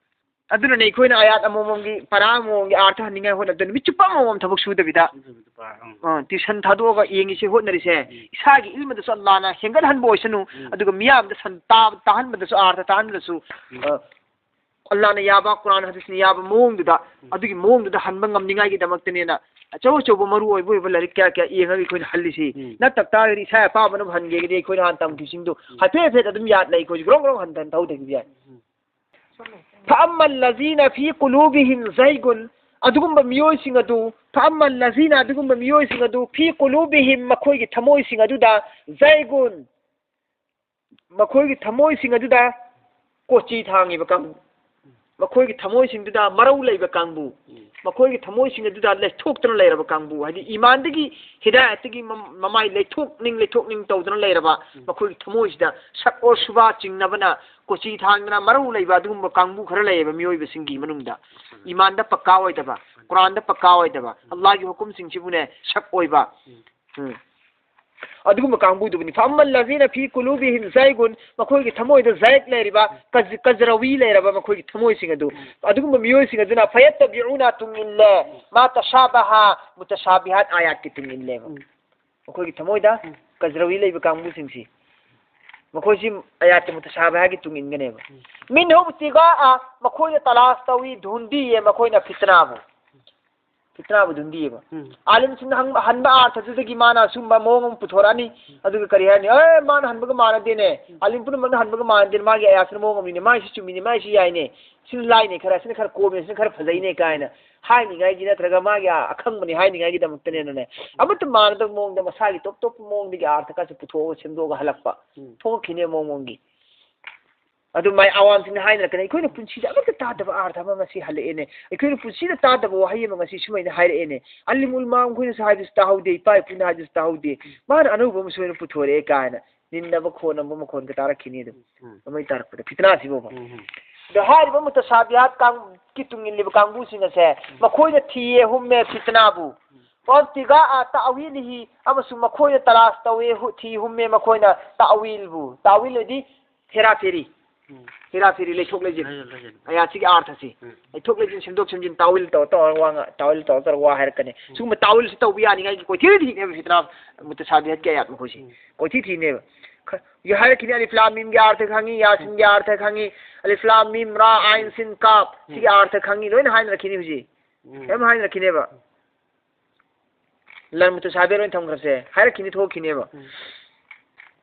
ꯑꯗꯨꯅꯅꯦ ꯑꯩꯈꯣꯏꯅ ꯑꯥꯌꯥꯠ ꯑꯃꯃꯝꯒꯤ ꯄꯔꯥ ꯑꯃꯃꯝꯒꯤ ꯑꯥꯔꯊ ꯍꯟꯅꯤꯡꯉꯥꯏ ꯍꯣꯠꯅꯕꯗ ꯅꯨꯃꯤꯠ ꯆꯨꯞꯄ ꯑꯃꯃꯝ ꯊꯕꯛ ꯁꯨꯗꯕꯤꯗ, ꯁꯨꯗꯕꯤꯗ ꯄꯥ-, ꯎꯝ꯫ ꯑ, ꯇ꯭ꯌꯨꯁꯟ ꯊꯥꯗꯣꯛꯑꯒ ꯌꯦꯡꯉꯤꯁꯦ ꯍꯣꯠꯅꯔꯤꯁꯦ, ꯎꯝ꯫ ꯏꯁꯥꯒꯤ ꯏꯜꯃꯗꯁꯨ ꯑꯜꯂꯥꯍꯅ ꯍꯦꯟꯒꯠꯍꯟꯕ ꯑꯣꯏꯁꯅꯨ, ꯎꯝ꯫ ꯑꯗꯨꯒ ꯃꯤꯌꯥꯝꯗ ꯁꯟ ꯇꯥꯕ, ꯇꯥꯍꯟꯕꯗꯁꯨ, ꯑꯥꯔꯊ ꯇꯥꯍꯟꯕꯗꯁꯨ, ꯎꯝ꯫ ꯑ, ꯑꯜꯂꯥꯍꯅ ꯌꯥꯕ, ꯀꯨꯔꯥꯟ ꯍꯗꯤꯁꯅ ꯌꯥꯕ ꯃꯑꯣꯡꯗꯨꯗ, ꯎꯝ꯫ ꯑꯗꯨꯒꯤ ꯃꯑꯣꯡꯗꯨꯗ ꯍꯟꯕ ꯉꯝꯅꯤꯡꯉꯥꯏꯒꯤꯗꯃꯛꯇꯅꯦꯅ ꯑꯆꯧ ꯑꯆꯧꯕ ꯃꯔꯨ ꯑꯣꯏꯕ ꯑꯣꯏꯕ ꯂꯥꯏꯔꯤꯛ ꯀꯌꯥ ꯀꯌꯥ ꯌꯦꯡꯉꯒ ꯑꯩꯈꯣꯏꯅ ꯍꯜꯂꯤꯁꯤ꯫ ꯎꯝ꯫ ꯅꯠꯇ ꯇꯥꯔꯒꯗꯤ ꯏꯁꯥ ꯑꯄꯥꯝꯕꯅ ꯍꯟꯒꯦꯒꯗꯤ ꯑꯩꯈꯣꯏꯅ ꯍꯥꯟꯅ ꯇꯝꯈꯤꯕꯁꯤꯡꯗꯨ ꯎꯝ꯫ ꯍꯥꯏꯐꯦꯠ ꯍꯥꯏꯐꯦꯠ ꯑꯗꯨꯝ ꯌꯥꯠꯂ ꯑꯩꯈꯣꯏꯁꯨ ꯒ꯭ꯔꯣꯡ ꯒ꯭ꯔꯣꯡ ꯍꯟꯊꯅ ꯊꯧꯗꯈꯤꯕ ꯌꯥꯏ꯫ ꯎꯝ꯫ فأما الذين في قلوبهم زيغ, ꯑꯗꯨꯒꯨꯝꯕ ꯃꯤꯑꯣꯏꯁꯤꯡ ꯑꯗꯨ, فأما الذين, ꯑꯗꯨꯒꯨꯝꯕ ꯃꯤꯑꯣꯏꯁꯤꯡ ꯑꯗꯨ, في قلوبهم, ꯃꯈꯣꯏꯒꯤ ꯊꯃꯣꯏꯁꯤꯡ ꯑꯗꯨꯗ, زيغ, ꯃꯈꯣꯏꯒꯤ ꯊꯃꯣꯏꯁꯤꯡ ꯑꯗꯨꯗ ꯀꯣꯆꯤ ꯊꯥꯡꯉꯤꯕ ꯀꯥꯡꯕꯨ, ꯃꯈꯣꯏꯒꯤ ꯊꯃꯣꯏꯁꯤꯡꯗꯨꯗ ꯃꯔꯧ ꯂꯩꯕ ꯀꯥꯡꯕꯨ, ꯎꯝ꯫ ꯃꯈꯣꯏꯒꯤ ꯊꯃꯣꯏꯁꯤꯡ ꯑꯗꯨꯗ ꯂꯩꯊꯣꯛꯇꯅ ꯂꯩꯔꯕ ꯀꯥꯡꯕꯨ, ꯍꯥꯏꯗꯤ ꯏꯃꯥꯟꯗꯒꯤ, ꯍꯤꯗꯥꯌꯠꯇꯒꯤ ꯃꯝ-, ꯃꯃꯥꯏ ꯂꯩꯊꯣꯛꯅꯤꯡ ꯂꯩꯊꯣꯛꯅꯤꯡ ꯇꯧꯗꯅ ꯂꯩꯔꯕ, ꯎꯝ꯫ ꯃꯈꯣꯏꯒꯤ ꯊꯃꯣꯏꯁꯤꯗ ꯁꯛ ꯑꯣꯔ ꯁꯨꯕꯥ ꯆꯤꯡꯅꯕꯅ ꯀꯣꯆꯤ ꯊꯥꯡꯗꯅ ꯃꯔꯧ ꯂꯩꯕ ꯑꯗꯨꯒꯨꯝꯕ ꯀꯥꯡꯕꯨ ꯈꯔ ꯂꯩꯌꯦꯕ ꯃꯤꯑꯣꯏꯕꯁꯤꯡꯒꯤ ꯃꯅꯨꯡꯗ꯫ ꯎꯝ꯫ ꯏꯃꯥꯟꯗ ꯄꯛꯀꯥ ꯑꯣꯏꯗꯕ, ꯎꯝ꯫ ꯀꯨꯔꯥꯟꯗ ꯄꯛꯀꯥ ꯑꯣꯏꯗꯕ, ꯎꯝ꯫ ꯑꯜꯂꯥꯍꯒꯤ ꯍꯨꯀꯨꯝꯁꯤꯡꯁꯤꯕꯨꯅꯦ ꯁꯛ ꯑꯣꯏꯕ꯫ ꯎꯝ꯫ ꯎꯝ꯫ ꯑꯗꯨꯒꯨꯝꯕ ꯀꯥꯡꯕꯨꯗꯨꯕꯨꯅꯤ꯫ فأما الذين في قلوبهم زيغ, ꯃꯈꯣꯏꯒꯤ ꯊꯃꯣꯏꯗ ꯖꯥꯏꯒ ꯂꯩꯔꯤꯕ, ꯀꯖ-, ꯀꯖꯔꯋꯤ ꯂꯩꯔꯕ ꯃꯈꯣꯏꯒꯤ ꯊꯃꯣꯏꯁꯤꯡ ꯑꯗꯨ, ꯎꯝ꯫ ꯑꯗꯨꯒꯨꯝꯕ ꯃꯤꯑꯣꯏꯁꯤꯡ ꯑꯗꯨꯅ فيتبعون, ꯇꯨꯡ ꯏꯜꯂꯦ, ما تشابه, ꯃꯨꯇꯁꯥꯕꯤꯍꯥꯠ ꯑꯥꯌꯥꯠꯀꯤ ꯇꯨꯡ ꯏꯜꯂꯦꯕ꯫ ꯎꯝ꯫ ꯃꯈꯣꯏꯒꯤ ꯊꯃꯣꯏꯗ ꯎꯝ꯫ ꯀꯖꯔꯋꯤ ꯂꯩꯕ ꯀꯥꯡꯕꯨꯁꯤꯡꯁꯤ, ꯃꯈꯣꯏꯁꯤ ꯑꯥꯌꯥꯠꯀꯤ ꯃꯨꯇꯁꯥꯕꯤꯍꯥꯠꯀꯤ ꯇꯨꯡ ꯏꯟꯒꯅꯦꯕ꯫ ꯎꯝ꯫ منه ابتغاء, ꯃꯈꯣꯏꯅ ꯇꯂꯥꯁ ꯇꯧꯏ, ꯙꯨꯟꯗꯤꯌꯦ ꯃꯈꯣꯏꯅ ꯐꯤꯇꯅꯥꯕꯨ꯫ ꯐꯤꯇꯅꯥꯕꯨ ꯑꯗꯨꯝ ꯄꯤꯌꯦꯕ꯫ ꯎꯝ꯫ ꯑꯥꯂꯤꯝꯁꯤꯡꯅ ꯍꯪꯕ, ꯍꯟꯕ ꯑꯥꯔꯊꯗꯨꯗꯒꯤ ꯃꯥꯅ ꯑꯁꯨꯝꯕ ꯃꯑꯣꯡ ꯑꯃ ꯄꯨꯊꯣꯔꯛꯑꯅꯤ꯫ ꯎꯝ꯫ ꯑꯗꯨꯒ ꯀꯔꯤ ꯍꯥꯏꯅꯤ? "ꯑꯦ, ꯃꯥꯅ ꯍꯟꯕꯒ ꯃꯥꯟꯅꯗꯦꯅꯦ꯫ ꯎꯝ꯫ ꯑꯥꯂꯤꯝ ꯄꯨꯝꯅꯃꯛꯅ ꯍꯟꯕꯒ ꯃꯥꯟꯅꯗꯦꯅꯦ꯫ ꯃꯥꯒꯤ ꯑꯌꯥꯁꯤꯅ ꯃꯑꯣꯡ ꯑꯃꯅꯤꯅꯦ꯫ ꯃꯥꯒꯤꯁꯤ ꯆꯨꯝꯃꯤꯅꯦ꯫ ꯃꯥꯒꯤꯁꯤ ꯌꯥꯏꯅꯦ꯫ ꯁꯤꯅ ꯂꯥꯏꯅꯦ ꯈꯔ, ꯁꯤꯅ ꯈꯔ ꯀꯣꯝꯃꯦ, ꯁꯤꯅ ꯈꯔ ꯐꯖꯩꯅꯦ" ꯀꯥꯏꯅ ꯍꯥꯏꯅꯤꯡꯉꯥꯏꯒꯤ ꯅꯠꯇ꯭ꯔꯒ ꯃꯥꯒꯤ ꯑꯈꯪꯕꯅꯤ ꯍꯥꯏꯅꯤꯡꯉꯥꯏꯒꯤꯗꯃꯛꯇꯅꯦꯅꯅꯦ꯫ ꯑꯃꯠꯇ ꯃꯥꯟꯅꯗꯕ ꯃꯑꯣꯡꯗ ꯃꯁꯥꯒꯤ ꯇꯣꯞ ꯇꯣꯞꯄ ꯃꯑꯣꯡꯗꯒꯤ ꯑꯥꯔꯊꯀꯁꯦ ꯄꯨꯊꯣꯛꯑꯒ ꯁꯦꯝꯗꯣꯛꯑꯒ ꯍꯜꯂꯛꯄ꯫ ꯎꯝ꯫ ꯊꯣꯛꯂꯛꯈꯤꯅꯦ ꯃꯑꯣꯡ ꯃꯑꯣꯡꯒꯤ꯫ ꯑꯗꯨ ꯃꯥꯏ ꯑꯋꯥꯝꯁꯤꯡꯅ ꯍꯥꯏꯅꯔꯛꯀꯅꯤ, "ꯑꯩꯈꯣꯏꯅ ꯄꯨꯟꯁꯤꯗ ꯑꯃꯠꯇ ꯇꯥꯗꯕ ꯑꯥꯔꯊ ꯑꯃ ꯉꯁꯤ ꯍꯜꯂꯛꯑꯦꯅꯦ, ꯑꯩꯈꯣꯏꯅ ꯄꯨꯟꯁꯤꯗ ꯇꯥꯗꯕ ꯋꯥꯍꯩ ꯑꯃ ꯉꯁꯤ ꯁꯨꯃꯥꯏꯅ ꯍꯥꯏꯔꯛꯑꯦꯅꯦ, ꯑꯂꯤꯝ ꯎꯂꯃꯥ ꯃꯈꯣꯏꯅꯁꯨ ꯍꯥꯏꯕꯁꯨ ꯇꯥꯍꯧꯗꯦ, ꯏꯄꯥ ꯏꯄꯨꯅ ꯍꯥꯏꯕꯁꯨ ꯇꯥꯍꯧꯗꯦ, ꯃꯥꯅ ꯑꯅꯧꯕ ꯑꯃ ꯁꯨꯃꯥꯏꯅ ꯄꯨꯊꯣꯔꯛꯑꯦ" ꯀꯥꯏꯅ ꯅꯤꯟꯅꯕ ꯈꯣꯟꯅꯕ ꯃꯈꯣꯟꯒ ꯇꯥꯔꯛꯈꯤꯅꯤ꯫ ꯑꯗꯨꯝ ꯎꯝ꯫ ꯑꯗꯨꯃꯥꯏꯅ ꯇꯥꯔꯛꯄꯗ ꯐꯤꯇꯅꯥꯁꯤꯕꯣꯕ꯫ ꯎꯝ, ꯎꯝ꯫ ꯑꯗꯣ ꯍꯥꯏꯔꯤꯕ ꯃꯨꯇꯁꯥꯕꯤꯍꯥꯠ ꯀꯥꯡ-, ꯀꯤ ꯇꯨꯡ ꯏꯜꯂꯤꯕ ꯀꯥꯡꯕꯨꯁꯤꯡ ꯑꯁꯦ ꯃꯈꯣꯏꯅ ꯊꯤꯌꯦ ꯍꯨꯝꯃꯦ ꯐꯤꯇꯅꯥꯕꯨ꯫ ꯋꯥꯟꯇꯤꯒꯥ ꯇꯥꯋꯤꯂꯤꯍꯤ, ꯑꯃꯁꯨꯡ ꯃꯈꯣꯏꯅ ꯇꯂꯥꯁ ꯇꯧꯋꯦ, ꯍꯨ-, ꯊꯤ ꯍꯨꯝꯃꯦ ꯃꯈꯣꯏꯅ ꯇꯥꯋꯤꯜꯕꯨ꯫ ꯇꯥꯋꯤꯜ ꯍꯥꯏꯗꯤ ꯍꯦꯔꯥꯐꯦꯔꯤ꯫ ꯎꯝ꯫ ꯍꯦꯔꯥꯐꯦꯔꯤ, ꯂꯩꯊꯣꯛ ꯂꯩꯁꯤꯟ꯫ ꯂꯩꯖꯤꯟ, ꯂꯩꯖꯤꯟ꯫ ꯑꯌꯥ, ꯁꯤꯒꯤ ꯑꯥꯔꯊꯁꯤ꯫ ꯎꯝ꯫ ꯂꯩꯊꯣꯛ ꯂꯩꯁꯤꯟ, ꯁꯦꯝꯗꯣꯛ ꯁꯦꯝꯖꯤꯟ, ꯇꯥꯋꯤꯜ ꯇꯧꯔ ꯇꯧꯔ ꯋꯥ ꯉ-, ꯇꯥꯋꯤꯜ ꯇꯧꯔ ꯇꯧꯔ ꯋꯥ ꯍꯥꯏꯔꯛꯀꯅꯤ꯫ ꯎꯝ꯫ ꯁꯤꯒꯨꯝꯕ ꯇꯥꯋꯤꯜꯁꯤ ꯇꯧꯕ ꯌꯥꯅꯤꯡꯉꯥꯏꯒꯤ ꯀꯣꯏꯊꯤ ꯊꯤꯅꯦꯕ ꯐꯤꯇꯅꯥ ꯃꯨꯇꯁꯥꯕꯤꯍꯥꯠꯀꯤ ꯑꯌꯥꯠ ꯃꯈꯣꯏꯁꯤ꯫ ꯎꯝ꯫ ꯀꯣꯏꯊꯤ ꯊꯤꯅꯦꯕ꯫ ꯈ-, ꯍꯧꯖꯤꯛ ꯍꯥꯏꯔꯛꯈꯤꯅꯤ, ꯑꯂꯤꯐ ꯂꯥꯝ ꯃꯤꯝꯒꯤ ꯑꯥꯔꯊ ꯈꯪꯉꯤ, ꯌꯥꯁꯤꯟꯒꯤ ꯑꯥꯔꯊ ꯈꯪꯉꯤ, ꯑꯂꯤꯐ ꯂꯥꯝ ꯃꯤꯝ ꯔꯥ ꯑꯥꯏꯟ ꯁꯤꯟ ꯀꯥꯞ, ꯁꯤꯒꯤ ꯎꯝ꯫ ꯑꯥꯔꯊ ꯈꯪꯉꯤ, ꯂꯣꯏꯅ ꯍꯥꯏꯅꯔꯛꯈꯤꯅꯤ ꯍꯧꯖꯤꯛ꯫ ꯎꯝ꯫ ꯌꯥꯝ ꯍꯥꯏꯅꯔꯛꯈꯤꯅꯦꯕ꯫ ꯂꯥꯟ ꯃꯨꯇꯁꯥꯕꯤꯍꯥꯠ ꯂꯣꯏ ꯊꯝꯈ꯭ꯔꯁꯦ꯫ ꯍꯥꯏꯔꯛꯈꯤꯅꯤ, ꯊꯣꯛꯈꯤꯅꯦꯕ꯫ ꯎꯝ꯫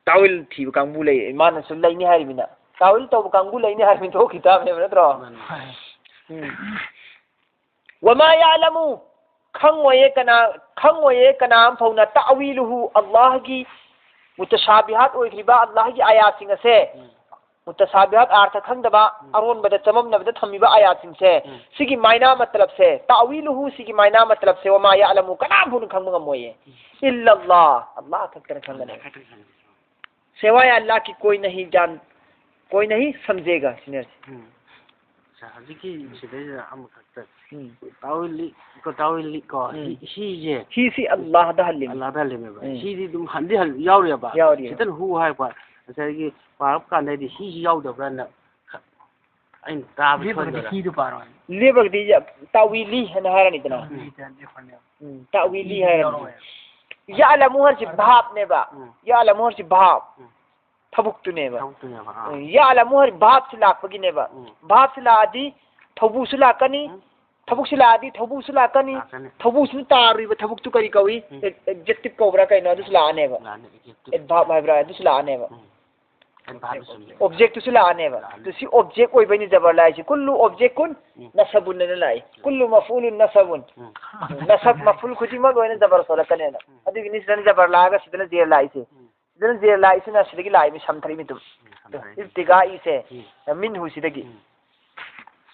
ꯇꯥꯋꯤꯜ ꯊꯤꯕ ꯀꯥꯡꯕꯨ ꯂꯩ, ꯃꯥꯅꯁꯨ ꯂꯩꯅꯤ ꯍꯥꯏꯔꯤꯃꯤꯅ꯫ ꯇꯥꯋꯤꯜ ꯇꯧꯕ ꯀꯥꯡꯕꯨ ꯂꯩꯅꯤ ꯍꯥꯏꯔꯤꯃꯤꯅ ꯊꯣꯛꯈꯤ ꯇꯥꯕꯅꯦꯕ, ꯅꯠꯇ꯭ꯔꯣ? ꯃꯥꯅꯤ, ꯃꯥꯅꯤ꯫ ꯎꯝ꯫ "ꯋꯃꯥ ꯌꯥꯂꯃꯨ", ꯈꯪꯉꯣꯏꯌꯦ ꯀꯅꯥ, ꯈꯪꯉꯣꯏꯌꯦ ꯀꯅꯥ ꯑꯃ ꯐꯥꯎꯅ, "ꯇꯥꯋꯤꯂꯨꯍꯨ", ꯑꯜꯂꯥꯍꯒꯤ ꯃꯨꯇꯁꯥꯕꯤꯍꯥꯠ ꯑꯣꯏꯈ꯭ꯔꯤꯕ ꯑꯜꯂꯥꯍꯒꯤ ꯑꯥꯌꯥꯠꯁꯤꯡ ꯑꯁꯦ, ꯎꯝ꯫ ꯃꯨꯇꯁꯥꯕꯤꯍꯥꯠ ꯑꯥꯔꯊ ꯈꯪꯗꯕ, ꯎꯝ꯫ ꯑꯔꯣꯟꯕꯗ ꯆꯃꯝꯅꯕꯗ ꯊꯝꯃꯤꯕ ꯑꯥꯌꯥꯠꯁꯤꯡꯁꯦ, ꯎꯝ꯫ ꯁꯤꯒꯤ ꯃꯥꯏꯅꯥ ꯃꯇꯂꯕꯁꯦ, "ꯇꯥꯋꯤꯂꯨꯍꯨ", ꯁꯤꯒꯤ ꯃꯥꯏꯅꯥ ꯃꯇꯂꯕꯁꯦ, "ꯋꯃꯥ ꯌꯥꯂꯃꯨ", ꯀꯅꯥꯝ ꯐꯥꯎꯅ ꯈꯪꯕ ꯉꯝꯃꯣꯏꯌꯦ꯫ ꯎꯝ꯫ "ꯏꯜꯂꯜꯂꯥꯍ", ꯑꯜꯂꯥꯍ ꯈꯛꯇꯅ ꯈꯪꯒꯅꯤ꯫ ꯑꯜꯂꯥꯍ ꯈꯛꯇꯅ ꯈꯪꯒꯅꯤ꯫ "ꯁꯦꯋꯥꯌꯦ ꯑꯜꯂꯥꯍ ꯀꯤ ꯀꯣꯏ ꯅꯍꯤ ꯖꯥꯟ-, ꯀꯣꯏ ꯅꯍꯤ ꯁꯝꯖꯦꯒ", ꯁꯤꯅꯦ꯫ ꯎꯝ꯫ ꯁꯥ, ꯍꯧꯖꯤꯛꯀꯤ ꯁꯤꯗꯩꯁꯤꯗ ꯑꯃꯈꯛꯇ ꯎꯝ꯫ ꯇꯥꯋꯤꯜꯂꯤ ꯀꯣ, ꯇꯥꯋꯤꯜꯂꯤ ꯀꯣ, ꯎꯝ꯫ ꯍꯤ-, ꯍꯤꯁꯦ꯫ ꯍꯤꯁꯤ ꯑꯜꯂꯥꯍꯗ ꯍꯜꯂꯤꯃꯤ꯫ ꯑꯜꯂꯥꯍꯗ ꯍꯜꯂꯤꯃꯦꯕ꯫ ꯎꯝ꯫ ꯍꯤꯗꯤ ꯑꯗꯨꯝ ꯍꯟꯗꯤ ꯍꯟ-, ꯌꯥꯎꯔꯤꯑꯕ꯫ ꯌꯥꯎꯔꯤ꯫ ꯁꯤꯗꯅ ꯍꯨ ꯍꯥꯏꯔꯛꯄ꯫ ꯉꯁꯥꯏꯒꯤ ꯄꯥꯔꯛꯄ ꯀꯥꯟꯗꯗꯤ ꯍꯤꯁꯤ ꯌꯥꯎꯗꯕ꯭ꯔꯥꯅ ꯈ-, ꯑꯩꯅ ꯇꯥꯕ ꯂꯦꯞꯄꯒꯗꯤ ꯁꯣꯏꯗꯣꯏꯔꯥ? ꯍꯤꯗꯨ ꯄꯥꯔꯣ ꯍꯥꯏ꯫ ꯂꯦꯞꯄꯒꯗꯤ ꯌꯥ-, ꯇꯥꯋꯤꯂꯤ ꯍꯥꯏꯅ ꯍꯥꯏꯔꯅꯤꯗꯅ꯫ ꯎꯝ꯫ ꯎꯝ, ꯇꯥꯋꯤꯂꯤ ꯍꯥꯏꯔꯅꯤ꯫ ꯌꯥꯂꯃꯨ ꯍꯥꯏꯔꯤꯁꯤ ꯚꯥꯞꯅꯦꯕ꯫ ꯎꯝ꯫ ꯌꯥꯂꯃꯨ ꯍꯥꯏꯔꯤꯁꯤ ꯚꯥꯞ꯫ ꯎꯝ꯫ ꯊꯕꯛꯇꯨꯅꯦꯕ꯫ ꯊꯕꯛꯇꯨꯅꯦꯕ, ꯑꯥ꯫ ꯎꯝ, ꯌꯥꯂꯃꯨ ꯍꯥꯏꯔꯤ ꯚꯥꯞꯁꯤ ꯂꯥꯛꯄꯒꯤꯅꯦꯕ꯫ ꯎꯝ꯫ ꯚꯥꯞꯁꯤ ꯂꯥꯛꯑꯗꯤ ꯊꯧꯕꯨꯁꯨ ꯂꯥꯛꯀꯅꯤ, ꯎꯝ꯫ ꯊꯕꯛꯁꯤ ꯂꯥꯛꯑꯗꯤ ꯊꯧꯕꯨꯁꯨ ꯂꯥꯛꯀꯅꯤ, ꯂꯥꯛꯀꯅꯤ꯫ ꯊꯧꯕꯨꯁꯤꯅ ꯇꯥꯔꯨꯔꯤꯕ ꯊꯕꯛꯇꯨ ꯀꯔꯤ ꯀꯧꯏ? ꯎꯝ꯫ ꯑꯦ-, adjective ꯀꯧꯕ꯭ꯔꯥ ꯀꯩꯅꯣ? ꯑꯗꯨꯁꯨ ꯂꯥꯛꯑꯅꯦꯕ꯫ ꯂꯥꯛꯑꯅꯤ, adjective꯫ Adverb ꯍꯥꯏꯕ꯭ꯔꯥ? ꯑꯗꯨꯁꯨ ꯂꯥꯛꯑꯅꯦꯕ꯫ ꯎꯝ꯫ Adverb ꯁꯨ ꯂꯩ꯫ Object ꯇꯨꯁꯨ ꯂꯥꯛꯑꯅꯦꯕ꯫ ꯂꯥꯛꯑꯅꯤ꯫ ꯑꯗꯨ ꯁꯤ object ꯑꯣꯏꯕꯩꯅꯤ ꯖꯕꯔ ꯂꯥꯛꯏꯁꯦ꯫ ꯀꯨꯜꯂꯨ object ꯀꯨꯟ ꯎꯝ꯫ ꯅꯁꯕꯨꯟ ꯍꯥꯏꯅ ꯂꯥꯛꯏ꯫ ꯎꯝ꯫ ꯀꯨꯜꯂꯨ ꯃꯐꯨꯂꯨꯟ ꯅꯁꯕꯨꯟ꯫ ꯎꯝ꯫ ꯅꯁꯕ ꯃꯐꯨꯜ ꯈꯨꯗꯤꯡꯃꯛ ꯂꯣꯏꯅ ꯖꯕꯔ ꯊꯣꯛꯂꯛꯀꯅꯦꯅ꯫ ꯎꯝ꯫ ꯑꯗꯨꯒꯤꯅꯤ ꯁꯤꯗꯅ ꯖꯕꯔ ꯂꯥꯛꯑꯒ ꯁꯤꯗꯅ ꯖꯦꯔ ꯂꯥꯛꯏꯁꯦ꯫ ꯎꯝ꯫ ꯁꯤꯗꯅ ꯖꯦꯔ ꯂꯥꯛꯏꯁꯤꯅ ꯁꯤꯗꯒꯤ ꯂꯥꯛꯏ, ꯃꯤ ꯁꯝꯊꯔꯤ ꯃꯤꯇꯨꯝ꯫ ꯏꯕꯇꯤꯒꯥꯏꯁꯦ ꯎꯝ. ꯃꯤꯟꯍꯨꯁꯤꯗꯒꯤ ꯎꯝ.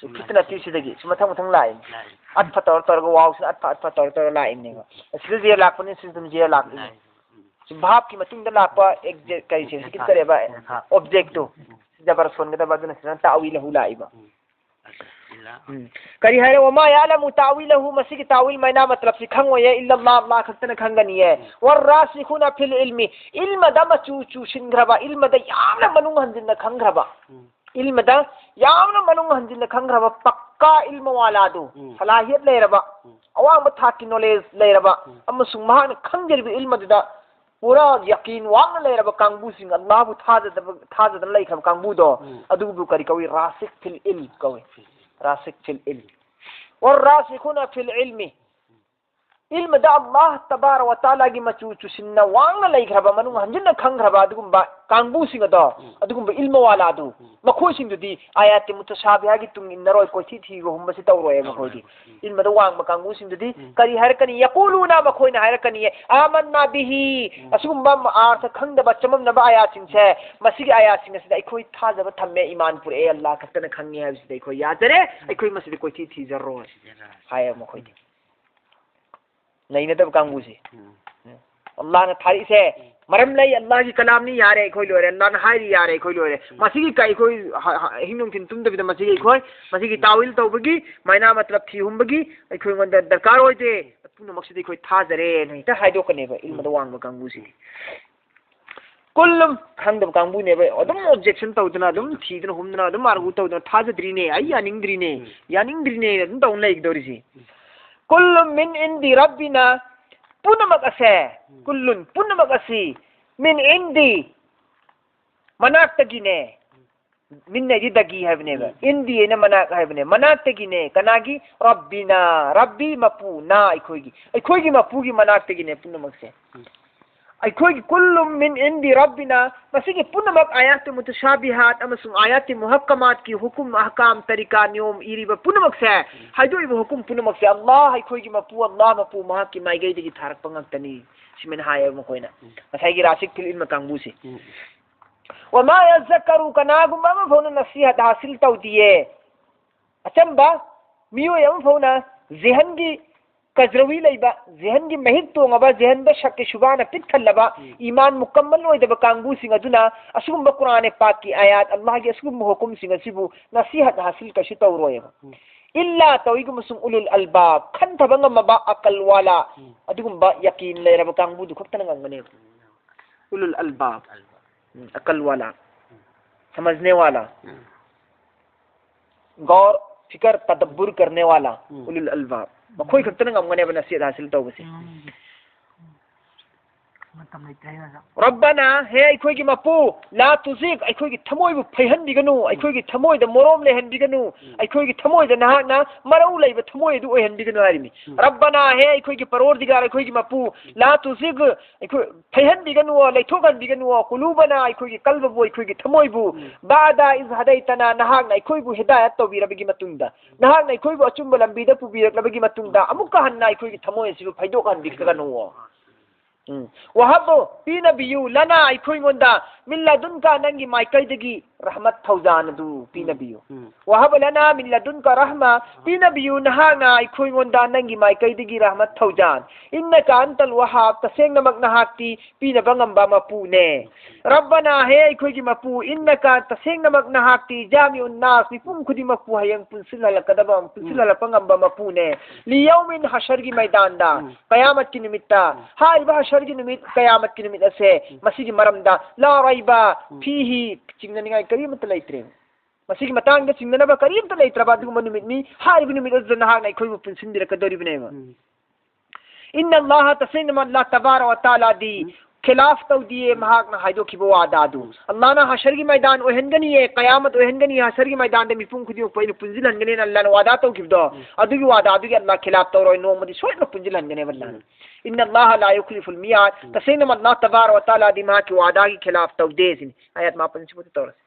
ꯁꯨ ꯐꯤꯠꯅꯇꯤꯁꯤꯗꯒꯤ ꯁꯨ ꯃꯊꯪ ꯃꯊꯪ ꯂꯥꯛꯏꯅꯤ. ꯂꯥꯛꯏꯅꯤ. ꯑꯠꯐ ꯇꯧꯔ ꯇꯧꯔꯒ ꯋꯥꯎꯁꯤꯅ ꯑꯠꯐ, ꯑꯠꯐ ꯇꯧꯔ ꯇꯧꯔ ꯂꯥꯛꯏꯅꯦꯕ. ꯎꯝ. ꯁꯤꯗ ꯖꯦ ꯂꯥꯛꯄꯅꯤ, ꯁꯤꯗ ꯑꯗꯨꯝ ꯖꯦ ꯂꯥꯛꯏꯅꯤ. ꯂꯥꯛꯏꯅꯤ. ꯎꯝ. ꯁꯤ ꯚꯥꯕꯀꯤ ꯃꯇꯨꯡꯗ ꯂꯥꯛꯄ ꯑꯦꯛꯖꯦꯛ ꯀꯔꯤꯁꯦ, ꯍꯧꯖꯤꯛꯀꯤ ꯀꯔꯤꯕ ꯎꯝ. ꯑꯣꯕꯖꯦꯛꯇꯨ ꯎꯝ. ꯁꯤ ꯖꯕꯔ ꯁꯣꯟꯒꯗꯕ, ꯑꯗꯨꯅ ꯁꯤꯗꯅ ꯇꯥꯋꯤꯜ ꯂꯍꯨ ꯂꯥꯛꯏꯕ. ꯎꯝ. ꯎꯝ. ꯀꯔꯤ ꯍꯥꯏꯔꯦ? "ꯋꯃꯥ ꯌꯥꯂꯃꯨ ꯇꯥꯋꯤꯂꯍꯨ", ꯃꯁꯤꯒꯤ ꯇꯥꯋꯤꯜ ꯃꯥꯏꯅꯥ ꯃꯇꯂꯕꯁꯤ ꯈꯪꯉꯣꯏꯌꯦ, "ꯏꯜꯂꯜꯂꯥꯍ", ꯑꯜꯂꯥꯍ ꯈꯛꯇꯅ ꯈꯪꯒꯅꯤꯌꯦ. ꯎꯝ. "ꯋꯔꯔꯥꯁꯤꯈꯨꯅ ꯐꯤꯜ ꯏꯜꯃꯤ", ꯏꯜꯃꯗ ꯃꯆꯨ ꯆꯨꯁꯤꯟꯈ꯭ꯔꯕ, ꯏꯜꯃꯗ ꯌꯥꯝꯅ ꯃꯅꯨꯡ ꯍꯟꯖꯤꯟꯅ ꯈꯪꯈ꯭ꯔꯕ, ꯎꯝ. ꯏꯜꯃꯗ ꯌꯥꯝꯅ ꯃꯅꯨꯡ ꯍꯟꯖꯤꯟꯅ ꯈꯪꯈ꯭ꯔꯕ ꯄꯛꯀꯥ ꯏꯜꯃ ꯋꯥꯂꯥꯗꯨ, ꯎꯝ. ꯁꯂꯥꯍꯤꯌꯠ ꯂꯩꯔꯕ, ꯎꯝ. ꯑꯋꯥꯡꯕ ꯊꯥꯛꯀꯤ ꯅꯣꯂꯦꯖ ꯂꯩꯔꯕ, ꯎꯝ. ꯑꯃꯁꯨꯡ ꯃꯍꯥꯛꯅ ꯈꯪꯖꯔꯤꯕ ꯏꯜꯃꯗꯨꯗ ꯄꯨꯔꯥ ꯌꯀꯤꯟ ꯋꯥꯡꯅ ꯂꯩꯔꯕ ꯀꯥꯡꯕꯨꯁꯤꯡ, ꯑꯜꯂꯥꯍꯕꯨ ꯊꯥꯖꯗꯕ, ꯊꯥꯖꯗꯅ ꯂꯩꯈ꯭ꯔꯕ ꯀꯥꯡꯕꯨꯗꯣ, ꯎꯝ. ꯑꯗꯨꯕꯨ ꯀꯔꯤ ꯀꯧꯏ? ꯔꯥꯁꯤꯛ ꯐꯤꯜ ꯏꯜꯝ ꯀꯧꯏ. ꯔꯥꯁꯤꯛ ꯐꯤꯜ ꯏꯜꯝ. ꯋꯔꯔꯥꯁꯤꯈꯨꯅ ꯐꯤꯜ ꯏꯜꯃꯤ. ꯏꯜꯃꯗ ꯑꯜꯂꯥꯍ ꯇꯕꯥꯔ ꯋ ꯇꯥꯂꯥꯒꯤ ꯃꯆꯨ ꯆꯨꯁꯤꯟꯅ ꯋꯥꯡꯅ ꯂꯩꯈ꯭ꯔꯕ, ꯃꯅꯨꯡ ꯍꯟꯖꯤꯟꯅ ꯈꯪꯈ꯭ꯔꯕ ꯑꯗꯨꯒꯨꯝꯕ ꯀꯥꯡꯕꯨꯁꯤꯡ ꯑꯗꯣ, ꯎꯝ. ꯑꯗꯨꯒꯨꯝꯕ ꯏꯜꯃ ꯋꯥꯂꯥꯗꯨ, ꯎꯝ. ꯃꯈꯣꯏꯁꯤꯡꯗꯨꯗꯤ ꯑꯥꯌꯥꯇꯤ ꯃꯨꯇꯁꯥꯕꯤꯍꯥꯒꯤ ꯇꯨꯡ ꯏꯟꯅꯔꯣꯏ, ꯀꯣꯏꯊꯤ ꯊꯤꯕ ꯍꯨꯝꯕꯁꯤ ꯇꯧꯔꯣꯏ ꯃꯈꯣꯏꯗꯤ. ꯇꯧꯔꯣꯏ. ꯎꯝ. ꯏꯜꯃꯗ ꯋꯥꯡꯕ ꯀꯥꯡꯕꯨꯁꯤꯡꯗꯨꯗꯤ ꯎꯝ. ꯀꯔꯤ ꯍꯥꯏꯔꯛꯀꯅꯤ? ꯌꯀꯨꯂꯨꯅ, ꯃꯈꯣꯏꯅ ꯍꯥꯏꯔꯛꯀꯅꯤ, "ꯑꯥꯃꯟꯅꯥ ꯕꯤꯍꯤ", ꯎꯝ. ꯑꯁꯤꯒꯨꯝꯕ ꯑꯥꯔꯊ ꯈꯪꯗꯕ, ꯆꯃꯝꯅꯕ ꯑꯥꯌꯥꯠꯁꯤꯡꯁꯦ, ꯃꯁꯤꯒꯤ ꯑꯥꯌꯥꯠꯁꯤꯡ ꯑꯁꯤꯗ ꯑꯩꯈꯣꯏ ꯊꯥꯖꯕ ꯊꯝꯃꯦ, ꯏꯃꯥꯟ ꯄꯨꯔꯛꯑꯦ, ꯑꯜꯂꯥꯍ ꯈꯛꯇꯅ ꯈꯪꯉꯤ ꯍꯥꯏꯕꯁꯤꯗ ꯑꯩꯈꯣꯏ ꯌꯥꯖꯔꯦ, ꯑꯩꯈꯣꯏ ꯃꯁꯤꯗ ꯀꯣꯏꯊꯤ ꯊꯤꯖꯔꯣꯏ ꯍꯥꯏꯌꯦ ꯃꯈꯣꯏꯗꯤ. ꯂꯩꯅꯗꯕ ꯀꯥꯡꯕꯨꯁꯦ. ꯎꯝ. ꯑꯜꯂꯥꯍꯅ ꯊꯥꯔꯛꯏꯁꯦ ꯃꯔꯝ ꯂꯩ, ꯑꯜꯂꯥꯍꯒꯤ ꯀꯂꯥꯝꯅꯤ, ꯌꯥꯔꯦ, ꯑꯩꯈꯣꯏ ꯂꯣꯏꯔꯦ, ꯑꯜꯂꯥꯍꯅ ꯍꯥꯏꯔꯤ, ꯌꯥꯔꯦ, ꯑꯩꯈꯣꯏ ꯂꯣꯏꯔꯦ. ꯎꯝ. ꯃꯁꯤꯒꯤ ꯀ-, ꯑꯩꯈꯣꯏ ꯍ-, ꯍ-, ꯑꯍꯤꯡ ꯅꯨꯡꯊꯤꯜ ꯇꯨꯝꯗꯕꯤꯗ ꯃꯁꯤꯒꯤ ꯑꯩꯈꯣꯏ, ꯃꯁꯤꯒꯤ ꯇꯥꯋꯤꯜ ꯇꯧꯕꯒꯤ, ꯃꯥꯏꯅꯥ ꯃꯇꯂꯕ ꯊꯤ ꯍꯨꯝꯕꯒꯤ ꯑꯩꯈꯣꯏꯉꯣꯟꯗ ꯗꯔꯀꯥꯔ ꯑꯣꯏꯗꯦ, ꯄꯨꯝꯅꯃꯛꯁꯤꯗꯤ ꯑꯩꯈꯣꯏ ꯊꯥꯖꯔꯦꯅ ꯍꯦꯛꯇ ꯍꯥꯏꯗꯣꯛꯀꯅꯦꯕ ꯏꯜꯃꯗ ꯋꯥꯡꯕ ꯀꯥꯡꯕꯨꯁꯤꯗꯤ. ꯀꯨꯜꯂꯨꯝ ꯈꯪꯗꯕ ꯀꯥꯡꯕꯨꯅꯦꯕ, ꯑꯗꯨꯝ ꯑꯣꯕꯖꯦꯛꯁꯟ ꯇꯧꯗꯅ, ꯑꯗꯨꯝ ꯊꯤꯗꯅ ꯍꯨꯝꯗꯅ, ꯑꯗꯨꯝ ꯑꯥꯔꯒꯨ ꯇꯧꯗꯅ, "ꯊꯥꯖꯗ꯭ꯔꯤꯅꯦ, ꯑꯩ ꯌꯥꯅꯤꯡꯗ꯭ꯔꯤꯅꯦ, ꯎꯝ. ꯌꯥꯅꯤꯡꯗ꯭ꯔꯤꯅꯦ" ꯑꯗꯨꯝ ꯇꯧꯅ ꯂꯩꯒꯗꯧꯔꯤꯁꯤ. ꯀꯨꯜꯂꯨꯝ ꯃꯤꯟ ꯏꯟꯗꯤ ꯔꯕꯤꯅ, ꯄꯨꯝꯅꯃꯛ ꯑꯁꯦ, ꯎꯝ. ꯀꯨꯜꯂꯨꯟ, ꯄꯨꯝꯅꯃꯛ ꯑꯁꯤ, ꯃꯤꯟ ꯏꯟꯗꯤ, ꯃꯅꯥꯛꯇꯒꯤꯅꯦ. ꯃꯤꯟ ꯍꯥꯏꯗꯤ ꯗꯒꯤ ꯍꯥꯏꯕꯅꯦꯕ. ꯎꯝ. ꯏꯟꯗꯤ ꯍꯥꯏꯅ ꯃꯅꯥꯛ ꯍꯥꯏꯕꯅꯦ. ꯃꯅꯥꯛꯇꯒꯤꯅꯦ. ꯀꯅꯥꯒꯤ? ꯔꯕꯤꯅ. ꯔꯕꯤ ꯃꯄꯨ, ꯅ ꯑꯩꯈꯣꯏꯒꯤ. ꯑꯩꯈꯣꯏꯒꯤ ꯃꯄꯨꯒꯤ ꯃꯅꯥꯛꯇꯒꯤꯅꯦ ꯄꯨꯝꯅꯃꯛꯁꯦ. ꯎꯝ. ꯑꯩꯈꯣꯏꯒꯤ ꯀꯨꯜꯂꯨꯝ ꯃꯤꯟ ꯏꯟꯗꯤ ꯔꯕꯤꯅ, ꯃꯁꯤꯒꯤ ꯄꯨꯝꯅꯃꯛ ꯑꯥꯌꯥꯠꯇꯤ ꯃꯨꯇꯁꯥꯕꯤꯍꯥꯠ ꯑꯃꯁꯨꯡ ꯑꯥꯌꯥꯠꯇꯤ ꯃꯨꯍꯛꯀꯃꯥꯠꯀꯤ ꯍꯨꯀꯨꯝ, ꯑꯍꯀꯥꯝ, ꯇꯔꯤꯀꯥ, ꯅꯤꯌꯣꯝ ꯏꯔꯤꯕ ꯄꯨꯝꯅꯃꯛꯁꯦ, ꯎꯝ. ꯍꯥꯏꯗꯣꯛꯏꯕ ꯍꯨꯀꯨꯝ ꯄꯨꯝꯅꯃꯛꯁꯦ ꯑꯜꯂꯥꯍ, ꯑꯩꯈꯣꯏꯒꯤ ꯃꯄꯨ ꯑꯜꯂꯥꯍ ꯃꯄꯨ ꯃꯍꯥꯛꯀꯤ ꯃꯥꯏꯀꯩꯗꯒꯤ ꯊꯥꯔꯛꯄ ꯉꯥꯛꯇꯅꯤ, ꯁꯨꯃꯥꯏꯅ ꯍꯥꯏꯌꯦꯕ ꯃꯈꯣꯏꯅ. ꯎꯝ. ꯉꯁꯥꯏꯒꯤ ꯔꯥꯁꯤꯛ ꯐꯤꯜ ꯏꯜꯃ ꯀꯥꯡꯕꯨꯁꯦ. ꯎꯝ. ꯋꯃꯥ ꯌꯖꯛꯀꯔꯨ, ꯀꯅꯥꯒꯨꯝꯕ ꯑꯃ ꯐꯥꯎꯅ ꯅꯁꯤꯍꯠ ꯍꯥꯁꯤꯜ ꯇꯧꯗꯤꯌꯦ꯫ ꯑꯆꯝꯕ ꯃꯤꯑꯣꯏ ꯑꯃ ꯐꯥꯎꯅ ꯖꯤꯍꯟꯒꯤ ꯀꯖ꯭ꯔꯋꯤ ꯂꯩꯕ, ꯖꯤꯍꯟꯒꯤ ꯃꯍꯤꯛ ꯇꯣꯡꯉꯕ, ꯖꯤꯍꯟꯗ ꯁꯛꯀꯤ ꯁꯨꯕꯥꯅ ꯄꯤꯛ ꯊꯜꯂꯕ, ꯎꯝ꯫ ꯏꯃꯥꯟ ꯃꯨꯀꯝꯃꯜ ꯑꯣꯏꯗꯕ ꯀꯥꯡꯕꯨꯁꯤꯡ ꯑꯗꯨꯅ ꯑꯁꯤꯒꯨꯝꯕ ꯀꯨꯔꯥꯟ ꯄꯥꯛꯀꯤ ꯑꯥꯌꯥꯠ, ꯑꯜꯂꯥꯍꯒꯤ ꯑꯁꯤꯒꯨꯝꯕ ꯍꯨꯀꯨꯝꯁꯤꯡ ꯑꯁꯤꯕꯨ ꯅꯁꯤꯍꯠ ꯍꯥꯁꯤꯜ ꯀꯩꯁꯨ ꯇꯧꯔꯣꯏꯕ꯫ ꯎꯝ꯫ ꯏꯜꯂꯥ, ꯇꯧꯏꯒꯨꯝꯕꯁꯨꯡ, ꯎꯂꯨꯜ ꯑꯜꯕꯥꯕ, ꯈꯟꯊꯕ ꯉꯝꯃꯕ, ꯑꯀꯜ ꯋꯥꯂꯥ, ꯎꯝ꯫ ꯑꯗꯨꯒꯨꯝꯕ ꯌꯀꯤꯟ ꯂꯩꯔꯕ ꯀꯥꯡꯕꯨꯗꯨ ꯈꯛꯇꯅ ꯉꯝꯒꯅꯦꯕ꯫ ꯎꯂꯨꯜ ꯑꯜꯕꯥꯕ꯫ ꯎꯝ, ꯑꯀꯜ ꯋꯥꯂꯥ꯫ ꯎꯝ꯫ ꯁꯃꯖꯅꯦ ꯋꯥꯂꯥ꯫ ꯎꯝ꯫ ꯒꯧꯔ, ꯐꯤꯀꯔ, ꯇꯗꯕꯨꯔ ꯀꯔꯅꯦ ꯋꯥꯂꯥ꯫ ꯎꯝ꯫ ꯎꯂꯨꯜ ꯑꯜꯕꯥꯕ꯫ ꯃꯈꯣꯏ ꯈꯛꯇꯅ ꯉꯝꯒꯅꯦꯕ ꯅꯁꯤꯍꯠ ꯍꯥꯁꯤꯜ ꯇꯧꯕꯁꯦ꯫ ꯎꯝ꯫ ꯃꯇꯝ ꯂꯩꯇ꯭ꯔꯦ ꯍꯥꯏꯔꯒ꯫ ꯔꯕꯅꯥ, ꯍꯦ ꯑꯩꯈꯣꯏꯒꯤ ꯃꯄꯨ, ꯂꯥ ꯇꯨꯖꯤꯒ, ꯑꯩꯈꯣꯏꯒꯤ ꯊꯃꯣꯏꯕꯨ ꯐꯩꯍꯟꯕꯤꯒꯅꯨ, ꯎꯝ꯫ ꯑꯩꯈꯣꯏꯒꯤ ꯊꯃꯣꯏꯗ ꯃꯣꯔꯣꯝ ꯂꯩꯍꯟꯕꯤꯒꯅꯨ, ꯎꯝ꯫ ꯑꯩꯈꯣꯏꯒꯤ ꯊꯃꯣꯏꯗ ꯅꯍꯥꯛꯅ ꯃꯔꯧ ꯂꯩꯕ ꯊꯃꯣꯏ ꯑꯗꯨ ꯑꯣꯏꯍꯟꯕꯤꯒꯅꯨ ꯍꯥꯏꯔꯤꯅꯤ꯫ ꯎꯝ꯫ ꯔꯕꯅꯥ, ꯍꯦ ꯑꯩꯈꯣꯏꯒꯤ ꯄꯔꯣꯔꯗꯤꯒꯥꯔ, ꯑꯩꯈꯣꯏꯒꯤ ꯃꯄꯨ, ꯂꯥ ꯇꯨꯖꯤꯒ, ꯑꯩꯈꯣꯏ ꯐꯩꯍꯟꯕꯤꯒꯅꯨ, ꯂꯩꯊꯣꯛꯍꯟꯕꯤꯒꯅꯨ, ꯀꯨꯂꯨꯕꯅꯥ, ꯑꯩꯈꯣꯏꯒꯤ ꯀꯜꯕꯕꯨ, ꯑꯩꯈꯣꯏꯒꯤ ꯊꯃꯣꯏꯕꯨ, ꯎꯝ꯫ ꯕꯥꯗꯥ ꯏꯖ ꯍꯗꯩꯇꯅꯥ, ꯅꯍꯥꯛꯅ ꯑꯩꯈꯣꯏꯕꯨ ꯍꯤꯗꯥꯌꯠ ꯇꯧꯕꯤꯔꯕꯒꯤ ꯃꯇꯨꯡꯗ, ꯅꯍꯥꯛꯅ ꯑꯩꯈꯣꯏꯕꯨ ꯑꯆꯨꯝꯕ ꯂꯝꯕꯤꯗ ꯄꯨꯕꯤꯔꯛꯂꯕꯒꯤ ꯃꯇꯨꯡꯗ, ꯑꯃꯨꯛꯀ ꯍꯟꯅ ꯑꯩꯈꯣꯏꯒꯤ ꯊꯃꯣꯏ ꯑꯁꯤꯕꯨ ꯐꯩꯗꯣꯛꯍꯟꯕꯤꯒꯅꯨ꯫ ꯎꯝ꯫ ꯋꯥꯍꯕ, ꯄꯤꯅꯕꯤꯌꯨ, ꯂꯅꯥ, ꯑꯩꯈꯣꯏꯉꯣꯟꯗ, ꯃꯤꯟ ꯂꯗꯨꯟꯀ, ꯅꯪꯒꯤ ꯃꯥꯏꯀꯩꯗꯒꯤ ꯔꯍꯃꯠ ꯊꯧꯖꯥꯟ ꯑꯗꯨ ꯄꯤꯅꯕꯤꯌꯨ꯫ ꯎꯝ꯫ ꯋꯥꯍꯕ ꯂꯅꯥ ꯃꯤꯟ ꯂꯗꯨꯟꯀ ꯔꯍꯃ, ꯄꯤꯅꯕꯤꯌꯨ, ꯅꯍꯥꯛꯅ ꯑꯩꯈꯣꯏꯉꯣꯟꯗ ꯅꯪꯒꯤ ꯃꯥꯏꯀꯩꯗꯒꯤ ꯔꯍꯃꯠ ꯊꯧꯖꯥꯟ꯫ ꯏꯟꯅꯀ ꯑꯟꯇꯜ ꯋꯥꯍꯥꯕ, ꯇꯁꯦꯡꯅꯃꯛ ꯅꯍꯥꯛꯇꯤ ꯄꯤꯅꯕ ꯉꯝꯕ ꯃꯄꯨꯅꯦ꯫ ꯔꯕꯅꯥ, ꯍꯦ ꯑꯩꯈꯣꯏꯒꯤ ꯃꯄꯨ, ꯏꯟꯅꯀ, ꯇꯁꯦꯡꯅꯃꯛ ꯅꯍꯥꯛꯇꯤ, ꯖꯥꯃꯤꯎꯟ ꯅꯥꯁ, ꯃꯤꯄꯨꯝ ꯈꯨꯗꯤꯡꯃꯛꯄꯨ ꯍꯌꯦꯡ ꯄꯨꯟꯁꯤꯜꯍꯜꯂꯛꯀꯗꯕ, ꯄꯨꯟꯁꯤꯜꯍꯜꯂꯛꯄ ꯉꯝꯕ ꯃꯄꯨꯅꯦ꯫ ꯂꯤꯌꯧꯃꯤꯟ, ꯍꯁꯔꯒꯤ ꯃꯩꯗꯥꯟꯗ, ꯎꯝ꯫ ꯀꯌꯥꯃꯠꯀꯤ ꯅꯨꯃꯤꯠꯇ, ꯎꯝ꯫ ꯍꯥꯏꯔꯤꯕ ꯍꯁꯔꯒꯤ ꯅꯨꯃꯤꯠ, ꯀꯌꯥꯃꯠꯀꯤ ꯅꯨꯃꯤꯠ ꯑꯁꯦ, ꯎꯝ꯫ ꯃꯁꯤꯒꯤ ꯃꯔꯝꯗ, ꯂꯥ ꯔꯩꯕ, ꯎꯝ꯫ ꯐꯤꯍꯤ, ꯆꯤꯡꯅꯅꯤꯡꯉꯥꯏ ꯀꯔꯤꯃꯠꯇ ꯂꯩꯇ꯭ꯔꯦ꯫ ꯃꯁꯤꯒꯤ ꯃꯇꯥꯡꯗ ꯆꯤꯡꯅꯅꯕ ꯀꯔꯤꯝꯇ ꯂꯩꯇ꯭ꯔꯕ ꯑꯗꯨꯒꯨꯝꯕ ꯅꯨꯃꯤꯠꯅꯤ꯫ ꯍꯥꯏꯔꯤꯕ ꯅꯨꯃꯤꯠ ꯑꯗꯨꯗ ꯅꯍꯥꯛꯅ ꯑꯩꯈꯣꯏꯕꯨ ꯄꯨꯟꯁꯤꯟꯕꯤꯔꯛꯀꯗꯧꯔꯤꯕꯅꯦꯕ꯫ ꯎꯝ꯫ ꯏꯟꯅ ꯑꯜꯂꯥꯍ, ꯇꯁꯦꯡꯅꯃꯛ ꯑꯜꯂꯥꯍ ꯇꯕꯥꯔꯛ ꯋ ꯇꯥꯂꯥꯗꯤ, ꯎꯝ꯫ ꯈꯤꯂꯥꯐ ꯇꯧꯗꯤꯌꯦ ꯃꯍꯥꯛꯅ ꯍꯥꯏꯗꯣꯛꯈꯤꯕ ꯋꯥꯗꯥꯗꯨ꯫ ꯎꯝ꯫ ꯑꯜꯂꯥꯍꯅ ꯍꯁꯔꯒꯤ ꯃꯩꯗꯥꯟ ꯑꯣꯏꯍꯟꯒꯅꯤꯌꯦ, ꯀꯌꯥꯃꯠ ꯑꯣꯏꯍꯟꯒꯅꯤ, ꯍꯁꯔꯒꯤ ꯃꯩꯗꯥꯟꯗ ꯃꯤꯄꯨꯝ ꯈꯨꯗꯤꯡꯃꯛꯄꯨ ꯑꯩꯅ ꯄꯨꯟꯁꯤꯜꯍꯟꯒꯅꯤꯅ ꯑꯜꯂꯥꯍꯅ ꯋꯥꯗꯥ ꯇꯧꯈꯤꯕꯗꯣ, ꯎꯝ꯫ ꯑꯗꯨꯒꯤ ꯋꯥꯗꯥꯗꯨꯒꯤ ꯑꯜꯂꯥꯍ ꯈꯤꯂꯥꯐ ꯇꯧꯔꯣꯏ, ꯅꯣꯡꯃꯗꯤ ꯁꯣꯏꯗꯅ ꯄꯨꯟꯁꯤꯜꯍꯟꯒꯅꯦꯕ ꯑꯜꯂꯥꯍꯅ꯫ ꯎꯝ꯫ ꯏꯟꯅ ꯑꯜꯂꯥꯍ ꯂꯥ ꯌꯨꯈꯂꯤꯐꯨꯜ ꯃꯤꯌꯥꯗ, ꯎꯝ꯫ ꯇꯁꯦꯡꯅꯃꯛ ꯑꯜꯂꯥꯍ ꯇꯕꯥꯔꯛ ꯋ ꯇꯥꯂꯥꯗꯤ ꯃꯍꯥꯛꯀꯤ ꯋꯥꯗꯥꯒꯤ ꯈꯤꯂꯥꯐ ꯇꯧꯗꯦ ꯁꯤꯅꯤ꯫ ꯑꯥꯌꯥꯠ ꯃꯥꯄꯟ ꯁꯤꯕꯨꯗꯤ ꯇꯧꯔꯁꯤ꯫